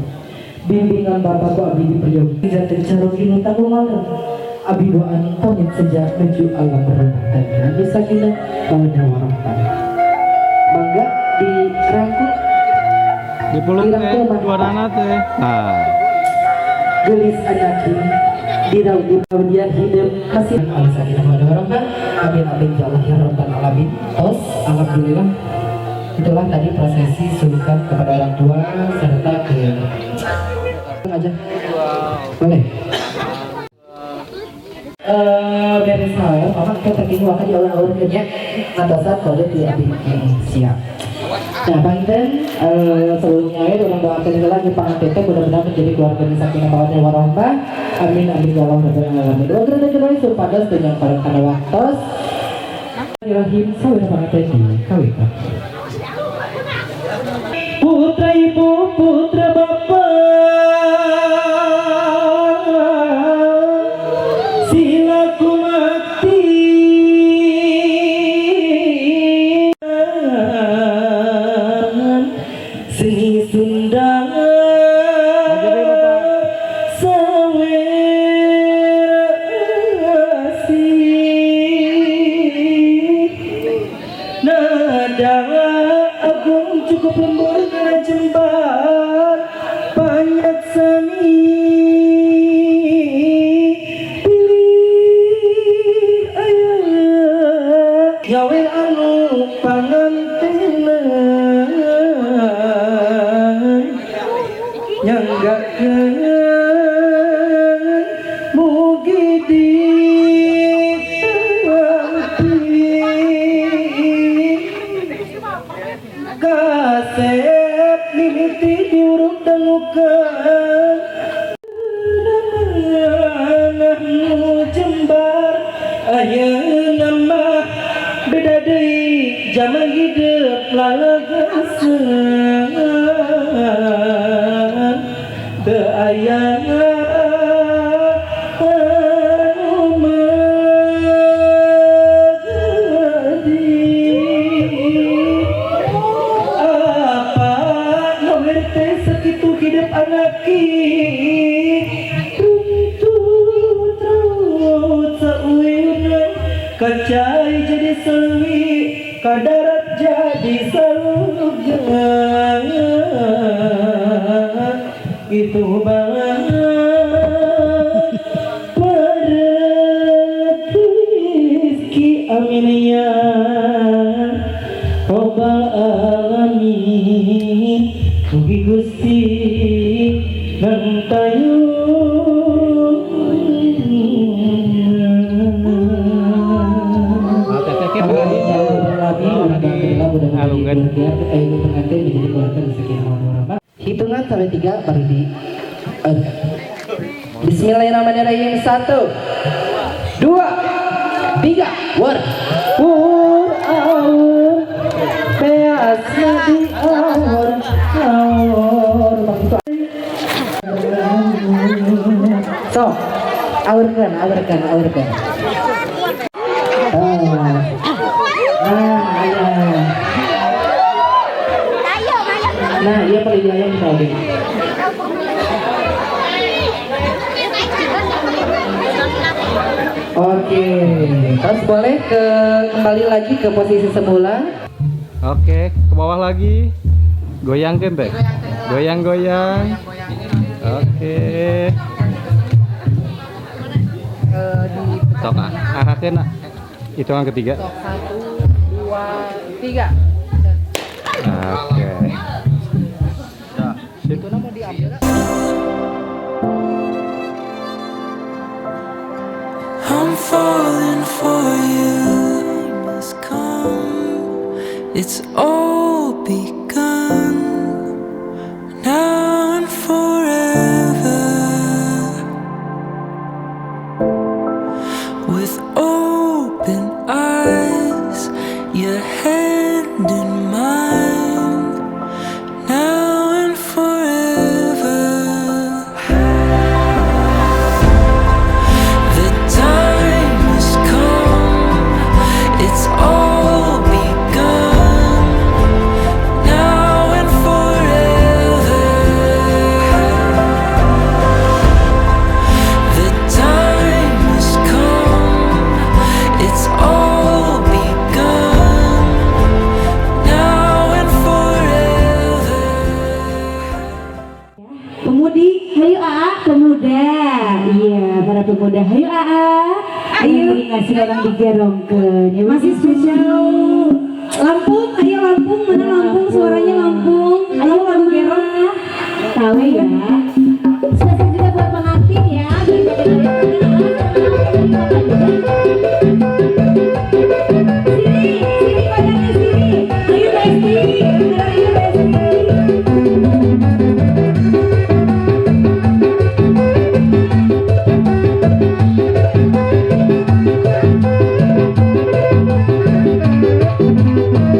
Bimbingan Bapak ku abdi diperyogi. Janten carogi nu tanggung. Abi doan pamit sejak menuju alam berumah tangga. Bisa kita mawaddah warahmah. Mangga dirangkul. Dipeluk teh, Dirangkul mah. Dua nana teh. Nah. Gelis anaki dirau kemudian hidup kasih sakinah mawaddah warahmah. Amin amin ya Allah ya Rabbal alamin. Tos alhamdulillah itulah tadi prosesi sungkem kepada orang tua serta ke aja boleh. Beres sae, mama kita terkini waktu di awal-awal nya ngatosan kode di abdi siap. Nah, panginten sebelumnya ya urang doakeun heula di panganten teh mudah-mudahan menjadi keluarga yang sakinah mawaddah warahmah. Amin amin ya Allah rabbal alamin. Doa kita supados dengan para kana waktos. Rahim sawira panganten di kawitan. Putra ibu, putra bapak, silaku mati seni Sunda sawerasi nada agung cukup lembur kana jembar banyak sami pilih aya nyawer anu pangantenan nyanggakeun mugi ditampi kasep mimiti diuruk dangukeun nu jembar ayeuna mah beda deui zaman hidup lalagaseun teu aya anu magedi apa nomor teh sakitu hidup anaki runtuh. Ka cai jadi seluwi, ka darat jadi surga. Itu banget Rizki, amin ya Robbal alamin. Mugi Gusti nangtayun. Hitungan sampai 3 baru di. Bismillahirrahmanirrahim. 1, 2, 3. Wur wur aur beas di aur aur. So aurkeun aurkeun aurkeun. Nah, iya. Nah, iya paling ayam tadi. Oke, terus boleh ke kembali lagi ke posisi semula. Oke, ke bawah lagi. Goyangkan teh. Goyang-goyang. Oke. Sok ah, arahkeun ah. Hitungan ketiga. 1, 2, 3. Oke. Itu mau diambil. I'm falling for you. Must come. It's all begun now and forever. With open eyes, your hand in mine, now and forever. The time has come, it's all begun, now and forever. The time has come, it's all begun, now and forever. Pemudi, hayu Aa, pemuda. Iya, para pemuda, hayu Aa. Ayo ngasih orang digerongkeun. Ya, Masih spesial Lampung, ayo Lampung, mana Lampung, suaranya Lampung. Ayo lagu gerong. Tahu ya. Spesial juga buat pengantin ya. Sini, sini pacarnya sini. Ayo Besti, ayo Besti.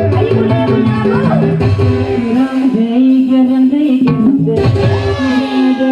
Ayo bunda, bunda aku. Gerang deui, gerang deui, gerang deui.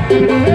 Thank you.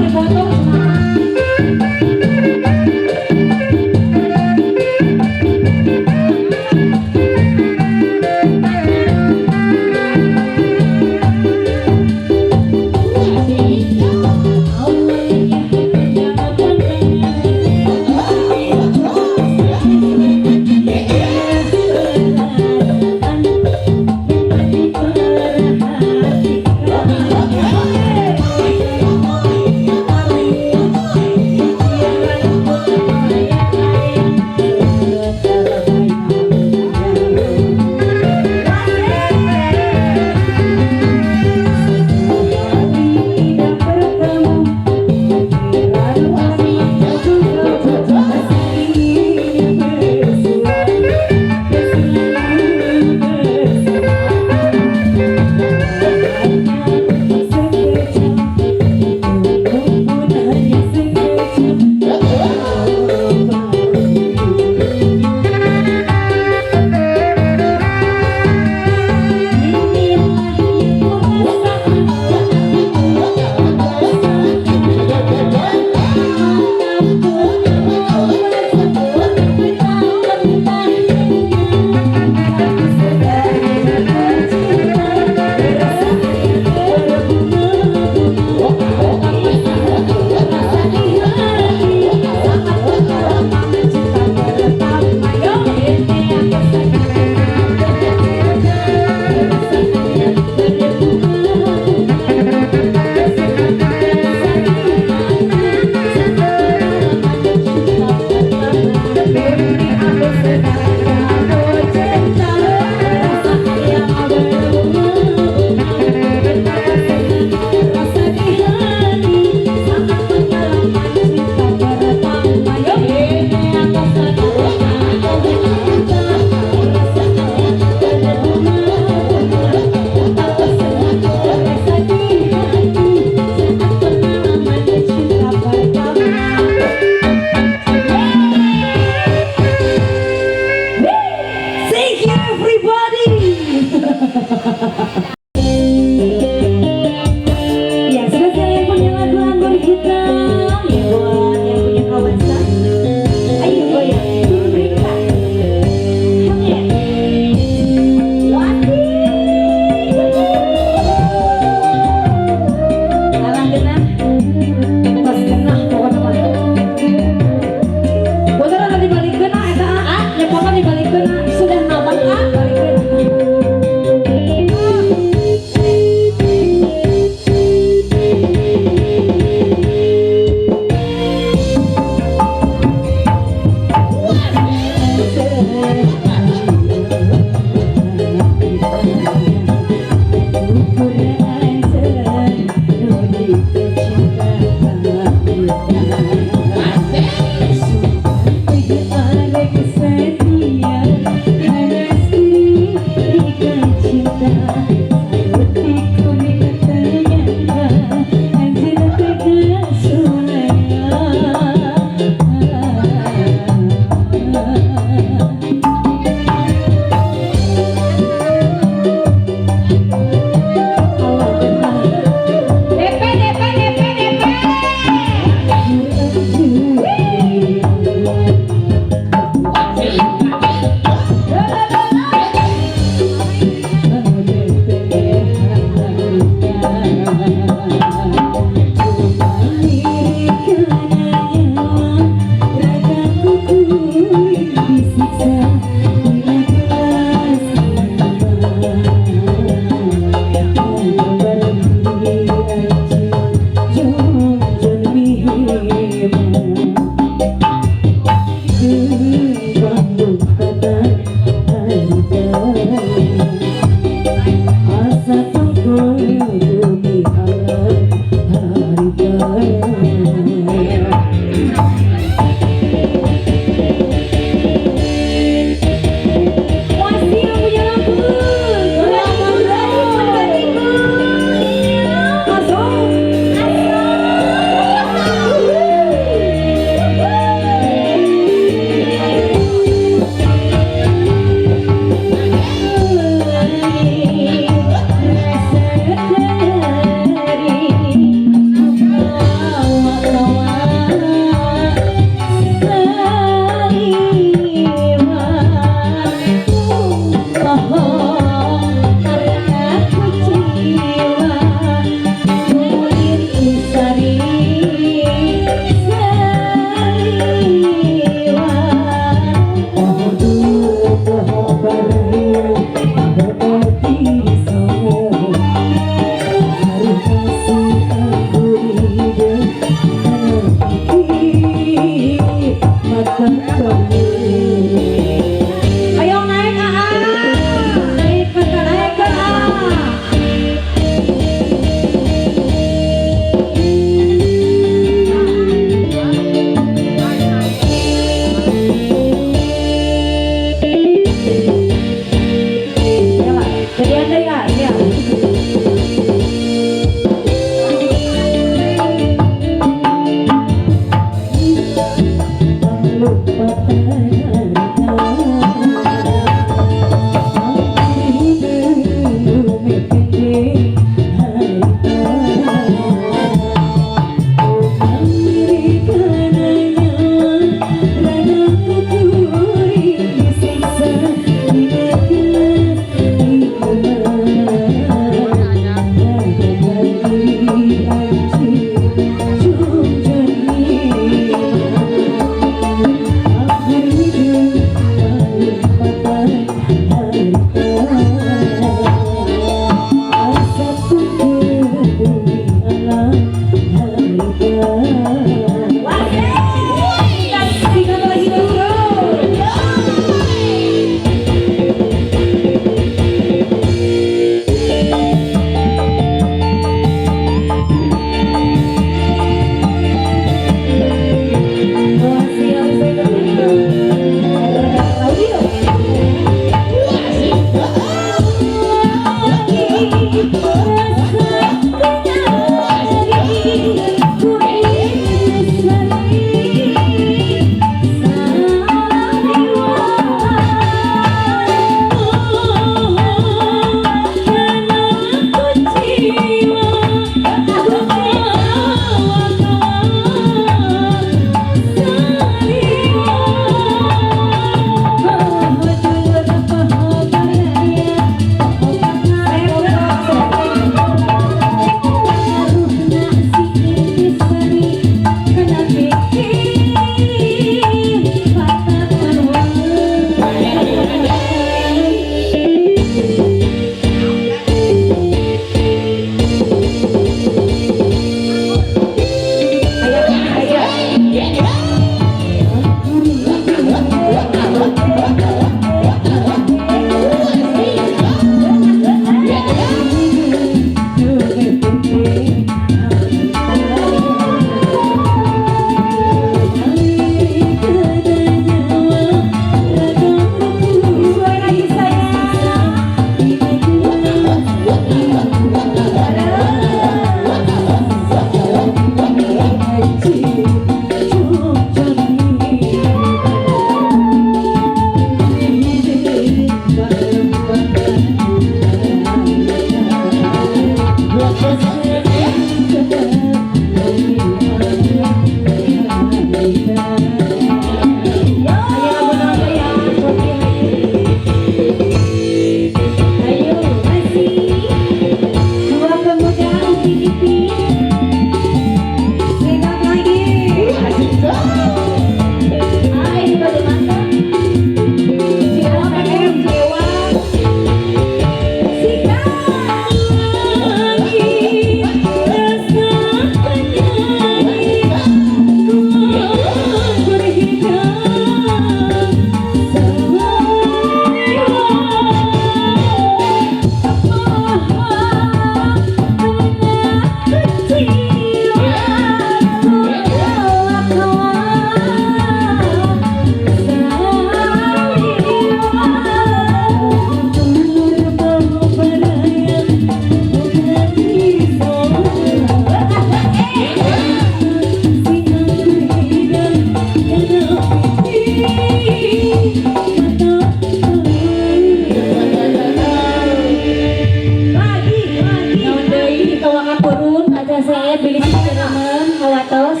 saya beli ciremen hawatos.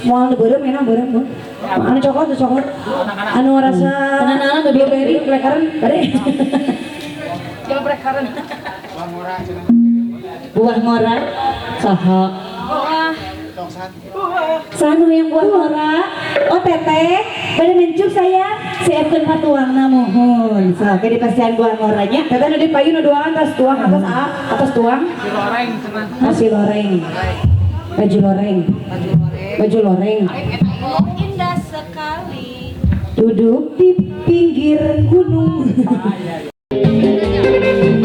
Moal nu beureum enak beureum bu. Anu coklat tuh coklat. Anu rasa Tenang-tenang tuh blueberry blackcurrant bari. Buah ngora saha? Sanu yang buah ngora. Oh teteh, pada mencuk saya siapkan patuangna mohon. So, oke dipastian buah ngoranya. Teteh nu di payun nu duangan atas tuang atas A, atas tuang. Nasi loreng. Baju loreng. Baju loreng. Indah sekali. Duduk di pinggir gunung. Joget aja, joget aja yuk.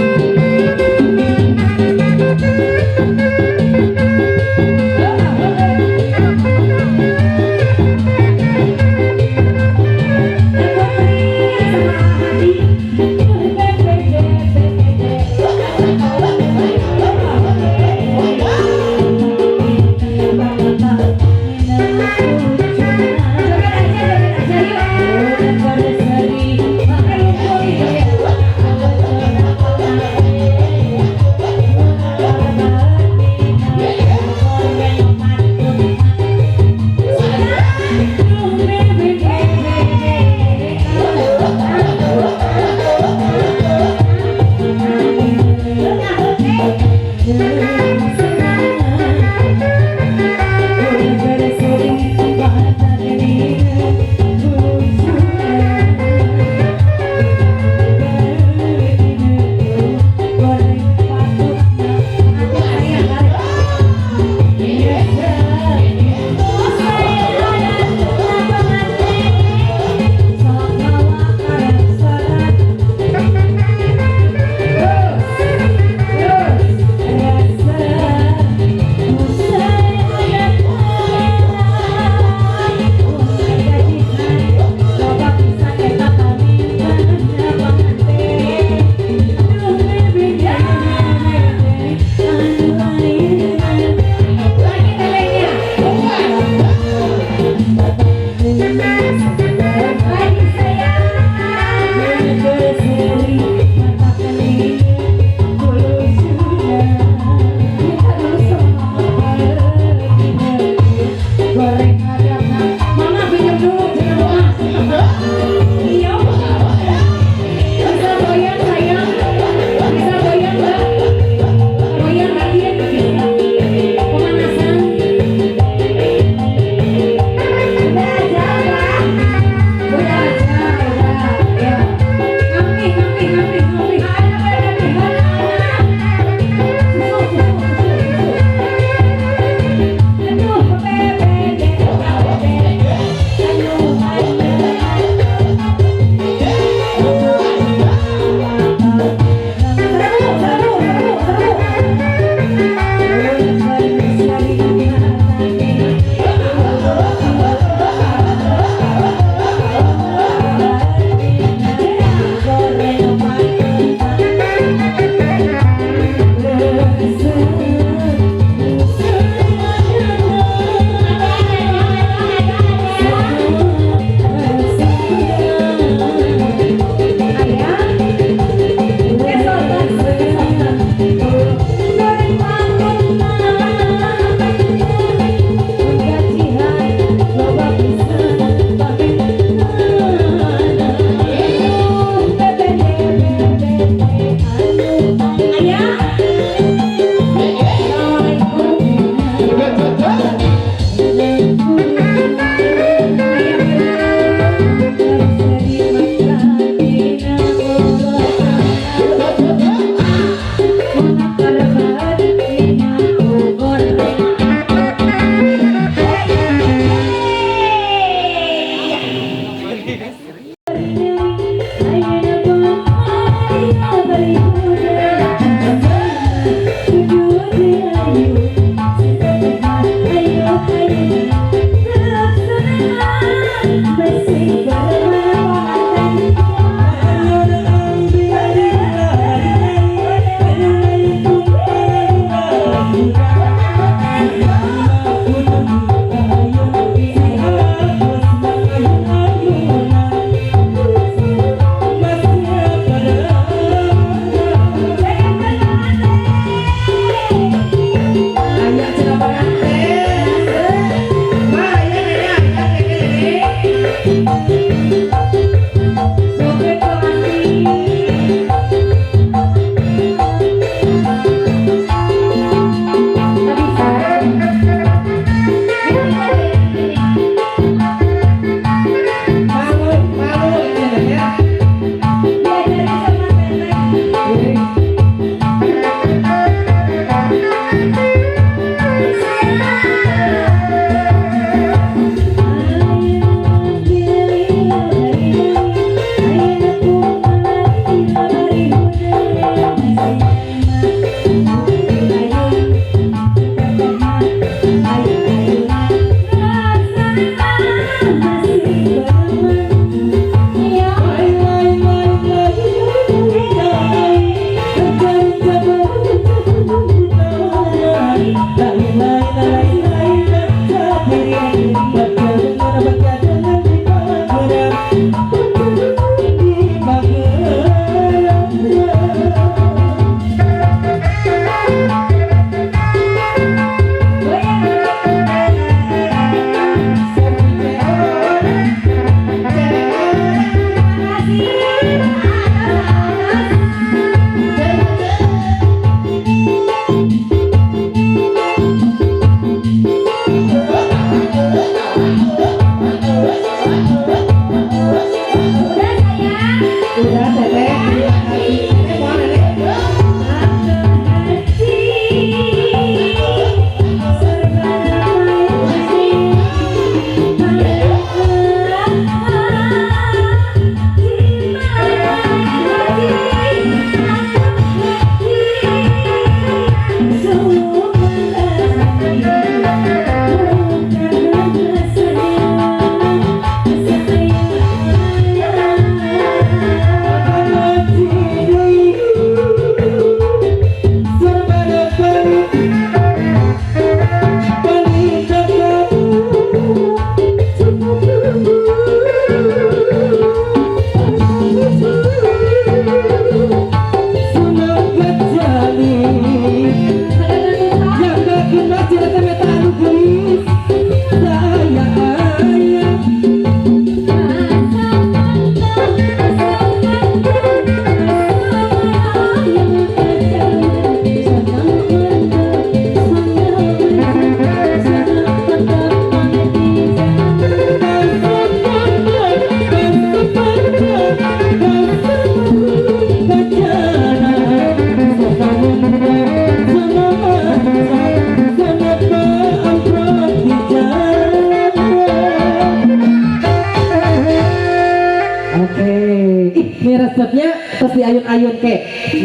ayun-ayun ke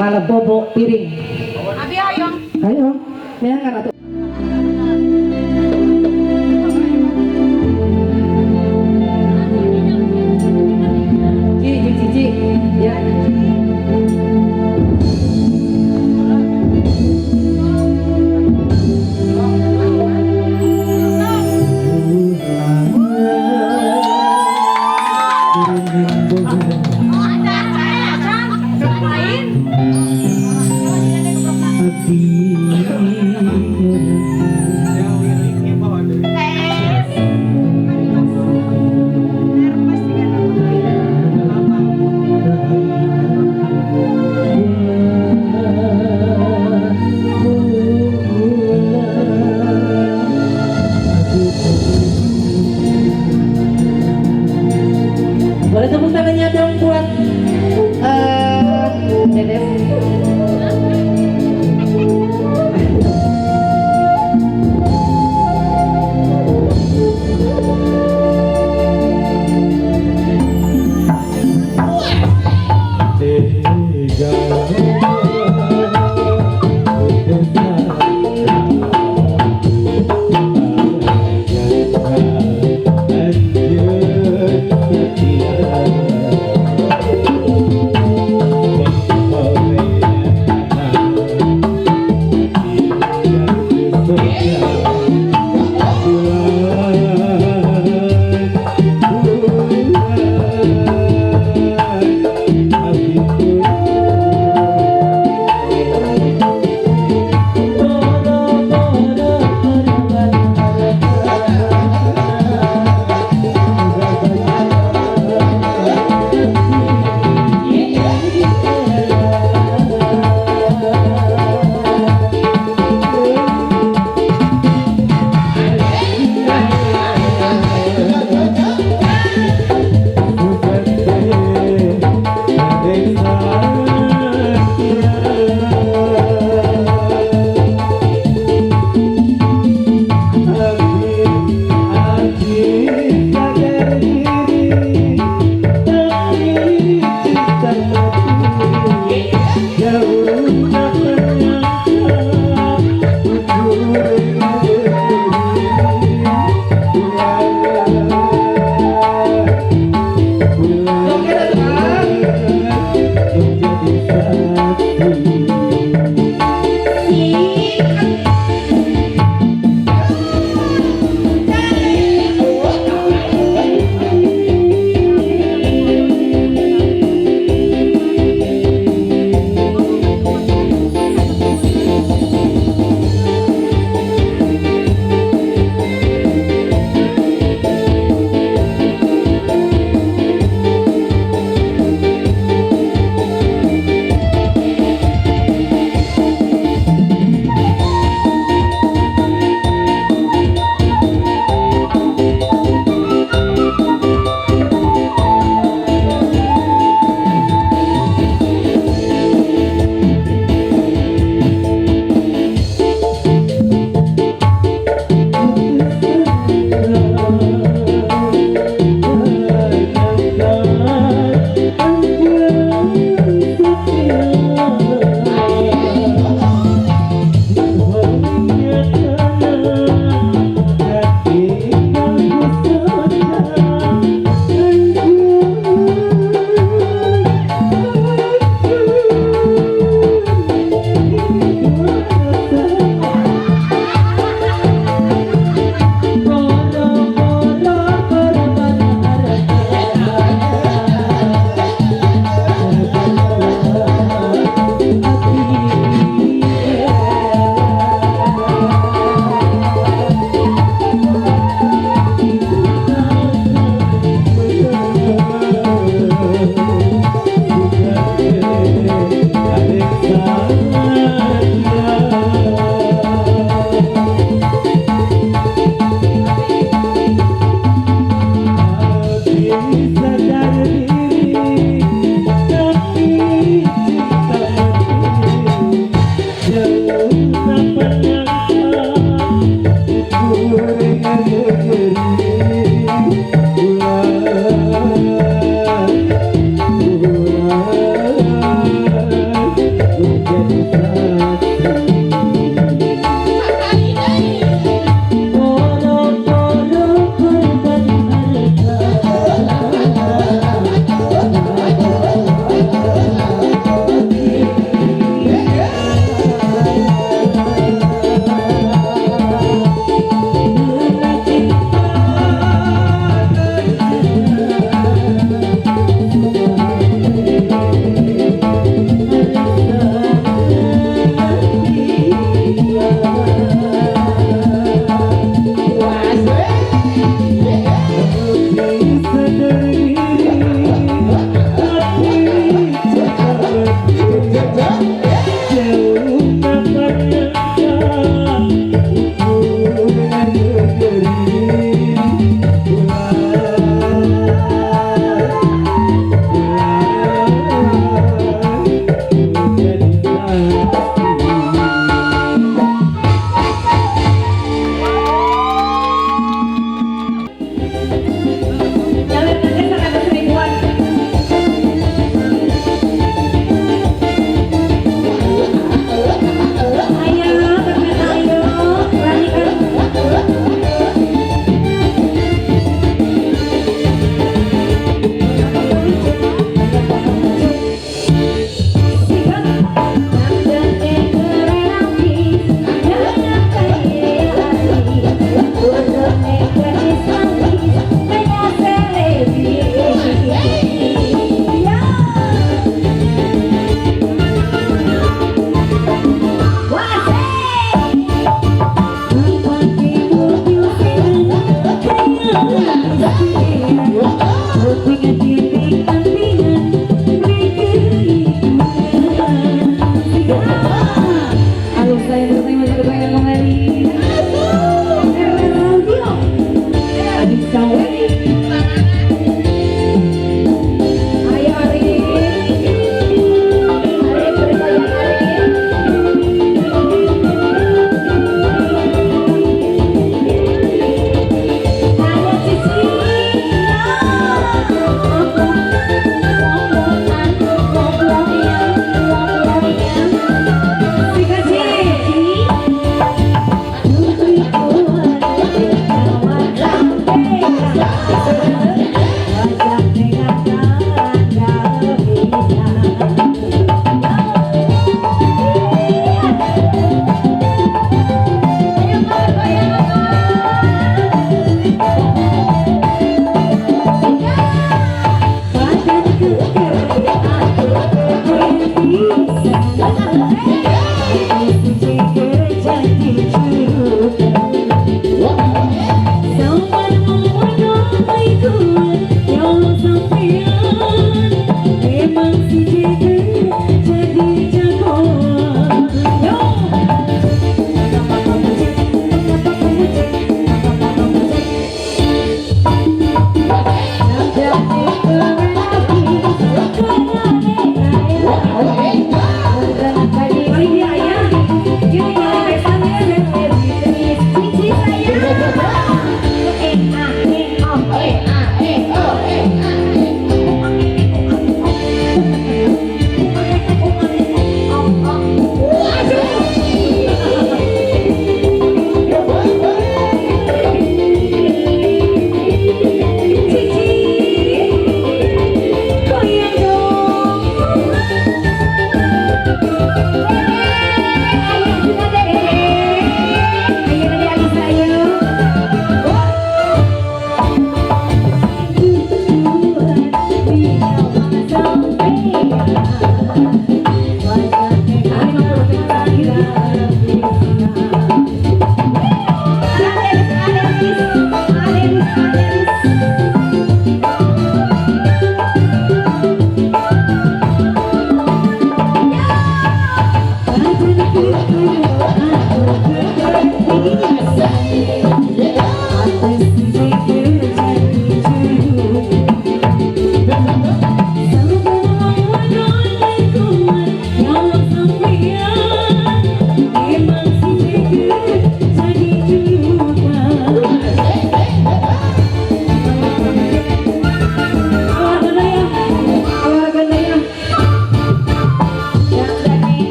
malah bobo piring. Abi ayo. Ayo, neangan atuh. Cici, ya. Boleh tepuk tangannya dong buat Dedes.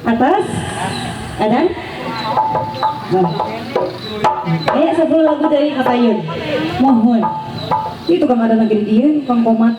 Atas? Ada? Ayo 10 lagu dari Kapayun. Mohon. Itu kang ada lagi di dia, kang komat.